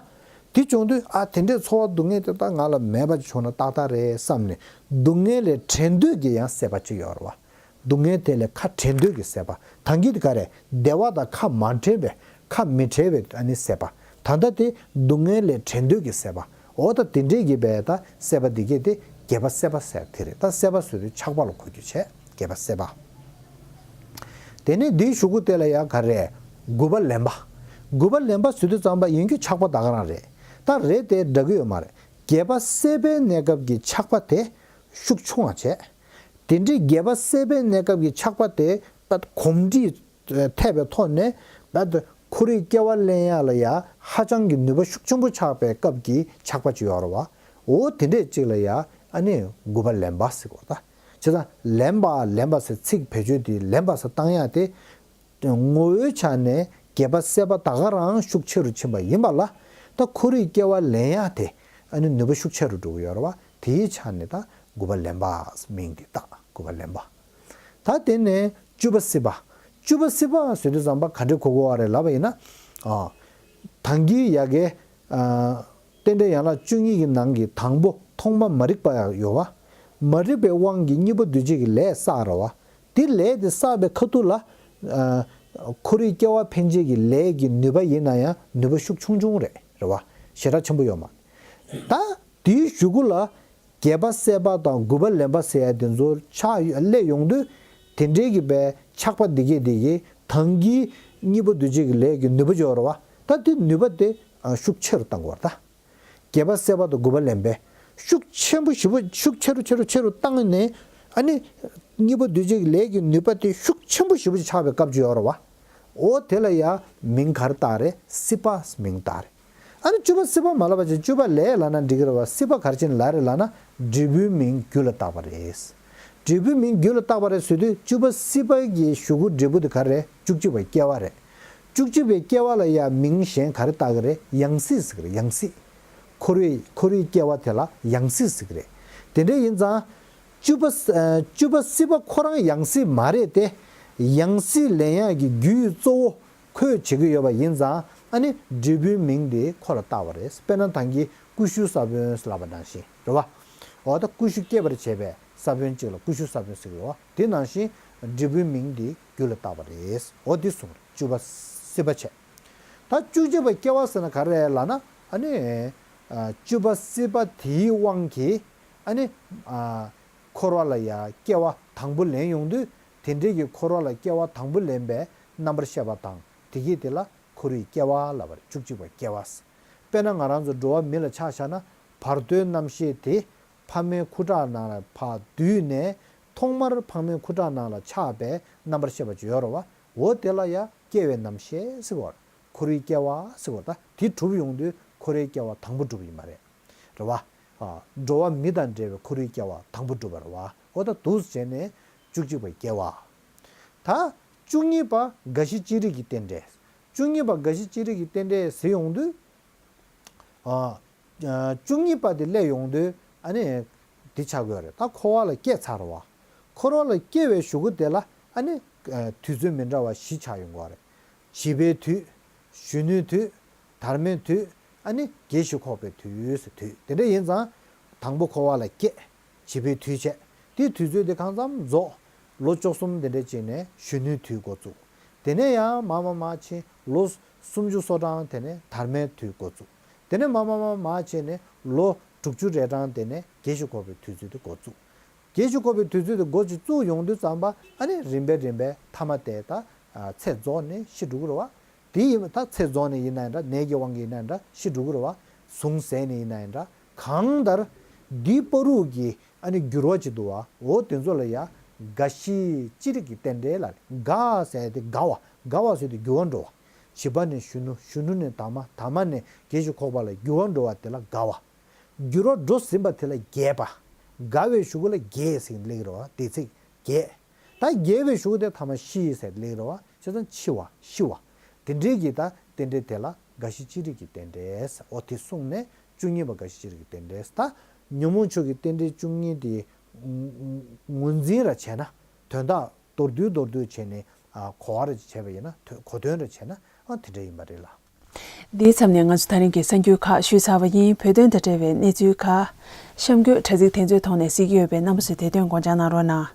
དེ་བྱུང་དུས་ཨ་དེ་འདྲའི་ཚོར་བ་སྡུག་བསྔལ་དེ་ད་ང་ལ་མེད་པ་ཅིག་བྱུང་ན་ཏག་ཏག་རེད་བསམ་ནས་སྡུག་བསྔལ་ལས་བྲལ་འདོད་ཀྱི་ཡང་སད་པ་ཅིག་ཡོད་རེད་བ། སྡུག་བསྔལ་དེ་ལས་ཁ་བྲལ་འདོད་ཀྱི་སད་པ། ད་གིན་དེ་ག་རེད། བདེ་བ་དང་ཁ་མ་བྲལ་བའི་ཁ་མི་བྲལ་བའི་ཨ་ནི་སད་པ། ད་ལྟ་དེ་སྡུག་བསྔལ་ལས་བྲལ་འདོད་ཀྱི་སད་པ། འོ་ད་དེ་འདྲས་ཀྱི་བས་ད་སད་པ་འདི་གས་དེ་བརྒྱད་པ་སད་པ་ཟེར་དེ་རེད། ད་སད་པ་ཟེར་དུས་ཆགས་པ་ལ་གོ་རྒྱུ་བྱས་བརྒྱད་པ་སད་པ། དེ་ནས་འདིའི་གཞུག་གུ་དེ་ལ་ཡང་ག་རེ། དགུ་པ་ལེན་པ། དགུ་པ་ལེན་པ་ཟེར་དུས་ཙམ་པ་ཡིན་རྒྱུ་ཆགས་པ་ད་ག་རང་རེད། ད་རེད་དེ་འདྲ་གི་ཡོད་མ་རེད། བརྒྱད་པ་སད་པའི་གནས་སྐབས་ཀྱི་ཆགས་པ་དེ་ཤུགས་ཆུང་བ་བྱས། དེ་འདྲའི་བརྒྱད་པ་སད་པའི་གནས་སྐབས་ཀྱི་ཆགས་པ་དེ་ད་གོམས་འདྲིས་ཐེབས་པའི་ཐོག་ནས་ད་ཁོ་རའི་སྐྱེ་བ་ལེན་ཡ་ལ་ཡ་ཧ་ཅང་གི་ནུས་པ་ཤུགས་ཆེན་པོ་ཆགས་པའི་སྐབས་ཀྱི་ཆགས་པ་ཅིག་ཡོད་རེད་བ། འོ་དེ་འདྲས་ཅིག་ལ་ཡ་ཨ་ནི་དགུ་པ་ལེན་པ་ཟེར་གོ་ད། བྱས་ཙང་ལེན་པ་ལེན་པ་ཟེར་ཚིག་བེད་སྤྱོད་དེ་ལེན་པ་ཟེར་བཏང་ཡ་དེ། ངོ་བོའི་ཆ་ནས་ བརྒྱད་པ་སད་པ་ད་ག་རང་ཤུགས་ཆེ་རུ་ཕྱིན་པ་ཡིན་པ་ལ། ད་འཁོར་བའི་སྐྱེ་བ་ལེན་ཡ་དེ་ཨ་ནི་ནུས་པ་ཤུགས་ཆེ་རུ་འགྲོ་གི་ཡོད་རེད་བ། དེའི་ཆ་ནས་ད་དགུ་པ་ལེན་པ་མིང་དེ་བཏགས། དགུ་པ་ལེན་པ། ད་དེ་ནས་བཅུ་པ་སྲིད་པ། བཅུ་པ་སྲིད་པ་ཟེར་དུས་ཙམ་པ་ག་འདྲ་གོ་དགོས་བ་རེད་ལབ་པ་ཡིན་ན། ཨ། ད་གིན་ཡ་གི། ཨ། རྟེན་འབྲེལ་ཡན་ལག་བཅུ་གཉིས་ཀྱི་ནང་གི་དང་པོ་ཐོག་མ་མ་རིག་པ་ཡོད་བ། མ་རིག་པའི་དབང་གིས་གཉིས་པ་འདུ་བྱེད་ཀྱི་ལས་བསགས་རེད་བ། དེ་ལས་དེ་བསགས་པའི་ཁ་ཐུག་ལ། ཨ། འཁོར་བའི་སྐྱེ་བ་འཕེན་བྱེད་ཀྱི་ལས་ཀྱི་ནུས་པ་ཡིན་ན་ཡང་ནུས་པ་ཤུགས་ཆུང་ཆུང་རེད། རེད་བ། ཞེ་དྲག་ཆེན་པོ་ཡོད་མ་རེད། ད་དེའི་གཞུག་གུ་ལ། བརྒྱད་པ་སད་པ་དང་དགུ་པ་ལེན་པ་ཟེར་ཡ་དེ་ཚོ་ཆགས་ཡོད་སླེབས་ཡོང་དུས། དེ་འདྲའི་གི་པའི་ཆགས་པ་འདི་གས་འདི་གས་ད་གིན་གཉིས་པ་འདུ་བྱེད་ཀྱི་ལས་ཀྱི་ནུས་པ་འབྱོར་བ། ད་དེ་ནུས་པ་དེ་ཤུགས་ཆེ་རུ་བཏང་དགོས་པ་རེད་ད། བརྒྱད་པ་སད་པ་དང་དགུ་པ་ལེན་པས་ཤུགས་ཆེན་པོ་ཞེ་པོ་ཤུགས་ཆེ་རུ་ཆེ་རུ་ཆེ་རུ་བཏང་ནས། ཨ་ནི་གཉིས་པ་འདུ་བྱེད་ཀྱི་ལས་ཀྱི་ནུས་པ་དེ་ཤུགས་ཆེན་པོ་ཞེ་པོ་ཅིག་ཆགས་པའི་སྐབས་ཅིག་ཡོད་རེད་བ། འོ་དེ་ལ་ཡ་མིང་ག་རེ་བཏགས་རེད། སྲིད་པ་མིང་བཏགས་རེད། ཨ་ནི་བཅུ་པ་སྲིད་པ་མ་ལབ་པ་བྱས། བཅུ་པ་ལས་ལབ་ན་འགྲིག་གི་རེད་བ། སྲིད་པ་ག་རེ་བྱས་ནས་ལབ་རེད་ལབ་ན། འབྲས་བུའི་མིང་རྒྱུ་ལ་བཏགས་པ་རེད། འབྲས་བུའི་མིང་རྒྱུ་ལ་བཏགས་པ་རེད་ཟེར་དུས། བཅུ་པ་སྲིད་པ་གི་གཞུག་གུ་འབྲས་བུ་དེ་ག་རེ་རེད། བཅུ་གཅིག་པའི་སྐྱེ་བ་རེད། བཅུ་གཅིག་པའི་སྐྱེ་བ་ལ་ཡ་མིང་གཞན་ག་རེ་བཏགས་ཀྱི་རེད། ཡང་སྲིད་ཟེར་གྱི་རེད། ཡང་སྲིད། འཁོར་བའི་འཁོར་བའི་སྐྱེ་བ་དེ་ལ་ཡང་སྲིད་ཟེར་གྱི་རེད། དེ་འདྲ་ཡིན་ཙང་། བཅུ་པ་ཨ། བཅུ་པ་སྲིད་པ་ཁོ་རང་ཡང་སྲིད་མ་རེད་དེ། ཡང་སྲིད་ལེན་ཡག་གི་རྒྱུའི་གཙོ་བོ་ཁོས་བྱེད་ཀྱི་ཡོད་པ་ཡིན་ཙང་། ཨ་ནི་འབྲས་བུའི་མིང་དེ་ཁོ་ལ་བཏགས་པ་རེད། དཔེར་ན་ད་གིན་ཀུ་ཤུ་ས་བོན་ལབ་པ་ནང་བཞིན་རེད་བ། འོ་ད་ཀུ་ཤུ་སྐྱེད་པར་བྱེད་པའི་ས་བོན་གཅིག་ལ་ཀུ་ཤུ་ས་བོན་ཟེར་གྱི་ཡོད་བ། དེ་ནང་བཞིན་འབྲས་བུའི་མིང་དེ་རྒྱུ་ལ་བཏགས་པ་རེད། འོ་དེ་གསུངས་རེད། བཅུ་པ་སྲིད་པ་བྱས། ད་བཅུ་གཅིག་པའི་སྐྱེ་བ་ཟེར་ན་ག་རེ་རེད་ལབ་ན། ཨ་ནི་ཨ། བཅུ་པ་སྲིད་པ་དེའི་དབང་གིས། ཨ་ནི་ཨ། འཁོར་བ་ལ་ཡ་སྐྱེ་བ་དང་པོ་ལེན་ཡོང་དུས། དེ་འདྲའི་གི་འཁོར་བ་ལ་སྐྱེ་བ་དང་པོ་ལེན་པའི་རྣམ་པར་ཤེས་པ་དང་དེ་གས་དེ་ལ་འཁོར་བའི་སྐྱེ་བ་ལབ་པ་རེད། བཅུ་གཅིག་པའི་སྐྱེ་བ། དཔེར་ན་ང་རང་ཚོ་འགྲོ་བ་མི་ལ་ཆ་བཞག་ན། བར་དོའི་རྣམ་ཤེས་དེ་ཕ་མའི་ཁུ་ཁྲག་ནང་ལ་ཕར་བསྡུས་ནས། ཐོག་མར་ཕ་མའི་ཁུ་ཁྲག་ནང་ལ་ཆགས་པའི་རྣམ་པར་ཤེས་པ་ཅིག་ཡོད་རེད་བ། འོ་དེ་ལ་ཡ་སྐྱེ་བའི་རྣམ་ཤེས་ཟེར་གྱི་ཡོད་རེད། འཁོར་བའི་སྐྱེ་བ་ཟེར་གྱི་ཡོད་རེད། ད་དེ་གྲུབ་ཡོང་དུས་འཁོར་བའི་སྐྱེ་བ་དང་པོ་གྲུབ་ཡིན་པ་རེད། རེད་བ། ཨ། འགྲོ་བ་མི་དང་འབྲེལ་བའི་འཁོར་བའི་སྐྱེ་བ་དང་པོ་གྲུབ་པ་རེད་བ། འོ་ད་འདུག་སེ་བྱས་ནས་བཅུ་གཅིག་པའི་སྐྱེ་བ། ད་བཅུ་གཉིས་པ་རྒ་ཤི་ཅི་རིགས་ཀྱི་རྟེན་འབྲེལ། བཅུ་གཉིས་པ་རྒ་ཤི་ཅི་རིགས་ཀྱི་རྟེན་འབྲེལ་ཟེར་ཡོང་དུས། ཨ། བཅུ་གཉིས་པ་དེ་སླེབས་ཡོང་དུས། ཨ་ནི་འདི་ཆགས་ཀྱི་ཡོད་རེད། ད་འཁོར་བ་ལ་སྐྱེས་ཚར་བ། འཁོར་བ་ལ་སྐྱེ་བའི་གཞུག་གུ་དེ་ལ། ཨ་ནི་དུས་ཚོད་མི་འདྲ་བ་བཞི་ཆགས་ཡོང་གི་ཡོད་རེད། བྱིས་པའི་དུས། གཞོན་ནུའི་དུས། དར་མའི་དུས། ཨ་ནི་རྒས་ཤིང་འཁོགས་པའི་དུས་སུ། དུས་དེ་འདྲ་ཡིན་ཙང་། དང་པོ་འཁོར་བ་ལ་སྐྱེས། བྱིས་པའི་དུས་བྱས། དེའི་དུས་ཚོད་དེ་གང་ཙམ་རྫོགས། ལོ་བཅུ་གསུམ་དེ་འདྲ་ཅིག་ནས་གཞོན་ནུའི་དུས་འགོ་བཙུགས། དེ་ནས་ཡང་མར་མར་མར་ཕྱིན། ལོ་སུམ་ཅུ་སོ་གྲངས་དེ་ནས་དར་མའི་དུས་འགོ་བཙུགས། དེ་ནས་མར་མར་མར་མར་ཕྱིན་ནས་ལོ་དྲུག་ཅུ་རེ་གྲངས་དེ་ནས་རྒས་ཤིང་འཁོགས་པའི་དུས་ཚོད་དེ་འགོ་བཙུགས། རྒས་ཤིང་འཁོགས་པའི་དུས་ཚོད་དེ་འགོ་ཅིག་བཙུགས་ཡོང་དུས་ཙམ་པ། ཨ་ནི་རིམ་པས་རིམ་པས་མཐའ་མ་དེ་ད་ཚེ་རྫོགས་ནས་ཤི་འགྲོ་གི་རེད་བ། དེ་ཡིན་པ་ད་ཚེ་རྫོགས་ནས་ཡིན་ན་ཡང་འདྲ། ནད་ཀྱི་དབང་གིས་ཡིན་ན་ཡང་འདྲ། ཤི་འགྲོ་གི་རེད་བ། ཟུངས་ཟད་ནས་ཡིན་ན་ཡང་འདྲ། གང་ལྟར་འདི་བར་དུ་གི་ཨ་ནི་འགྱུར་བ་ཅིག་འདུག་བ། འོ་དེ་ཚོ་ལ་ཡ་རྒ་ཤི་ཅི་རིགས་ཀྱི་རྟེན་འབྲེལ་ལབ། རྒ་ཟེར་དེ་རྒ་བ། རྒ་བ་ཟེར་དེ་འགྱུར་བ་འགྲོ་བ། བྱིས་པ་ནས་གཞོན་ནུ། གཞོན་ནུ་ནས་དར་མ། དར་མ་ནས་རྒས་ཤིང་འཁོགས་པ་ལ་འགྱུར་བ་འགྲོ་བ་དེ་ལ་རྒ་བ། འགྱུར་བ་འགྲོ་ཟིན་པ་དེ་ལ་རྒས་པ། རྒ་བའི་གཞུག་གུ་ལ་རྒས་ཟེར་སླེབས་ཀྱི་རེད་བ། དེ་ཚེ་རྒས། ད་རྒས་པའི་གཞུག་གུ་དེ་མཐའ་མ་ཤི་ཟེར་སླེབས་ཀྱི་རེད་བ། བྱས་ཙང་འཆི་བ། ཤི་བ། དེ་འདྲའི་གི་ད་རྟེན་འབྲེལ་དེ་ལ་རྒ་ཤི་ཅི་རིགས་ཀྱི་རྟེན་འབྲེལ་ཟེར། འོ་དེ་གསུངས་ནས་བཅུ་གཉིས་པ་རྒ་ཤི་ཅི་རིགས་ཀྱི་རྟེན་འབྲེལ་ཟེར། ད་ཉོན་མོངས་ཆོས་ཀྱི་རྟེན་འབྲེལ་བཅུ་གཉིས་དེ་ངོས་འཛིན་ར་བྱས་ན། དོན་དག་མདོར་བསྡུས་མདོར་བསྡུས་བྱས་ནས། ཨ། གོ་བ་ར་བྱས་པ་ཡིན་ན། གོ་དོན་ར་བྱས་ན། ཨ། དེ་འདྲ་ཡིན་པ་རེད་ལ། འདིའི་མཚམས་ནས་ང་ཚོ་ད་རིང་གི་གསར་འགྱུར་ཁག་ཞུས་ཚར་བ་ཡིན། བོད་དོན་དང་འབྲེལ་བའི་གནས་ཚུལ་ཁག་གཤམ་འཁོད་དྲ་ཚིགས་དེ་ཚོའི་ཐོག་ནས་གཟིགས་ཀྱི་ཡོད་པས། རྣམ་པ་ཚོས་དེ་དོན་དགོངས་འཇགས་གནང་རོགས་གནང་།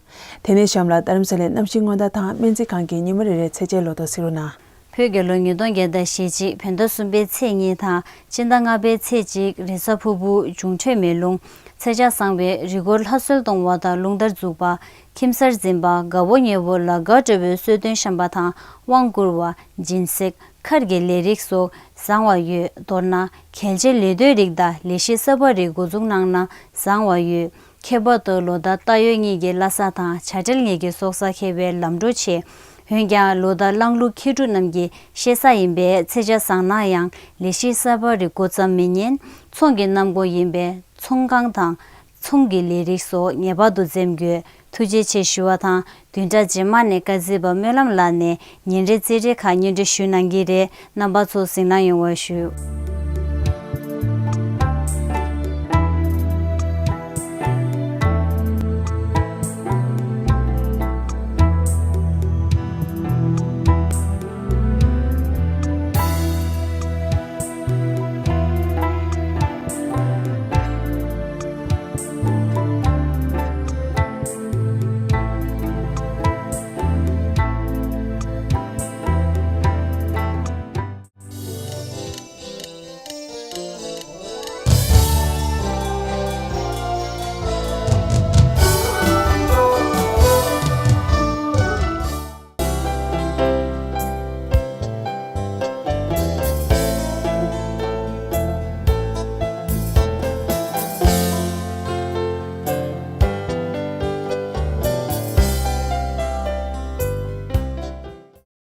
དེ་ནས་གཤམ་ལ་རྡ་རམ་ས་ལའི་གནམ་གཤིས་སྔོན་བརྡ་དང་སྨན་རྩིས་ཁང་གི་ཉིན་མོ་རེ་རེའི་ཚེས་བཅད་ལོ་ཐོ་གཟིགས་རོགས་གནང་། བོད་རྒྱལ་ལོ་ཉིས་སྟོང་བརྒྱ་དང་ཞེ་གཅིག་བོད་ཟླ་གསུམ་པའི་ཚེས་གཉིས་དང་སྤྱི་ཟླ་ལྔ་པའི་ཚེས་གཅིག་རེས་གཟའ་ཕུར་བུ། འབྱུང་འཕྲོད་མེ་རླུང་། ཚེས་ཆ་བཟང་བས་རི་མགོར་ལྷ་གསོལ་གཏོང་བ་དང་རླུང་རྟར་འཛུགས་པ། ཁྱིམ་སར་འཛིན་པ། དགའ་བོ་ཉེ་བོ་ལ་དགའ་སྤྲོ་བའི་གསོལ་སྟོན་བཤམས་པ་དང་དབང་བསྐུར་བ། སྦྱིན་སྲེག་མཁར་གྱི་ལས་རིགས་སོགས་བཟང་བ་ཡོད། མདོར་ན། གལ་ཆེ་ལས་དོན་རིགས་དང་ལས་གཞི་གསར་པ་རིགས་འགོ་འཛུགས་གནང་ན་བཟང་བ་ཡོད། ཁྱད་པར་དུ་ལོ་ཟླ་རྟ་ཡོས་གཉིས་ཀྱི་བླ་གཟའ་དང་བྱ་བྲལ་གཉིས་ཀྱི་སྲོག་གཟའ་འཁེལ་བས་ལམ་འགྲོ་ཆེ། འོན་ཀྱང་ལོ་ཟླ་གླང་ལུག་མཁས་གྲུབ་རྣམས་ཀྱི་གཤེད་གཟའ་ཡིན་པས་ཚེས་ཆ་བཟང་ན་ཡང་ལས་གཞི་གསར་པ་རིགས་འགོ་བརྩམ་མི་ཉན། ཚོང་གི་གནམ་སྒོ་ཡིན་པས་ཚོང་ཁང་དང་ཚོང་གི་ལས་རིགས་སོགས་ངེས་པར་དུ་འཛེམ་དགོས། ཐུགས་རྗེ་ཆེ་ཞུ་བ་དང་། བདུན་ཕྲག་རྗེས་མ་ནས་སྐར་རྩིས་པ་སྨོན་ལམ་ལགས་ནས་ཉིན་རེའི་རྩིས་ཁྲའི་ཁག་སྙན་སྒྲོན་ཞུ་གནང་གི་རེད། རྣམ་པ་ཚོ་གཟིགས་གནང་ཡོང་བ་ཞུ།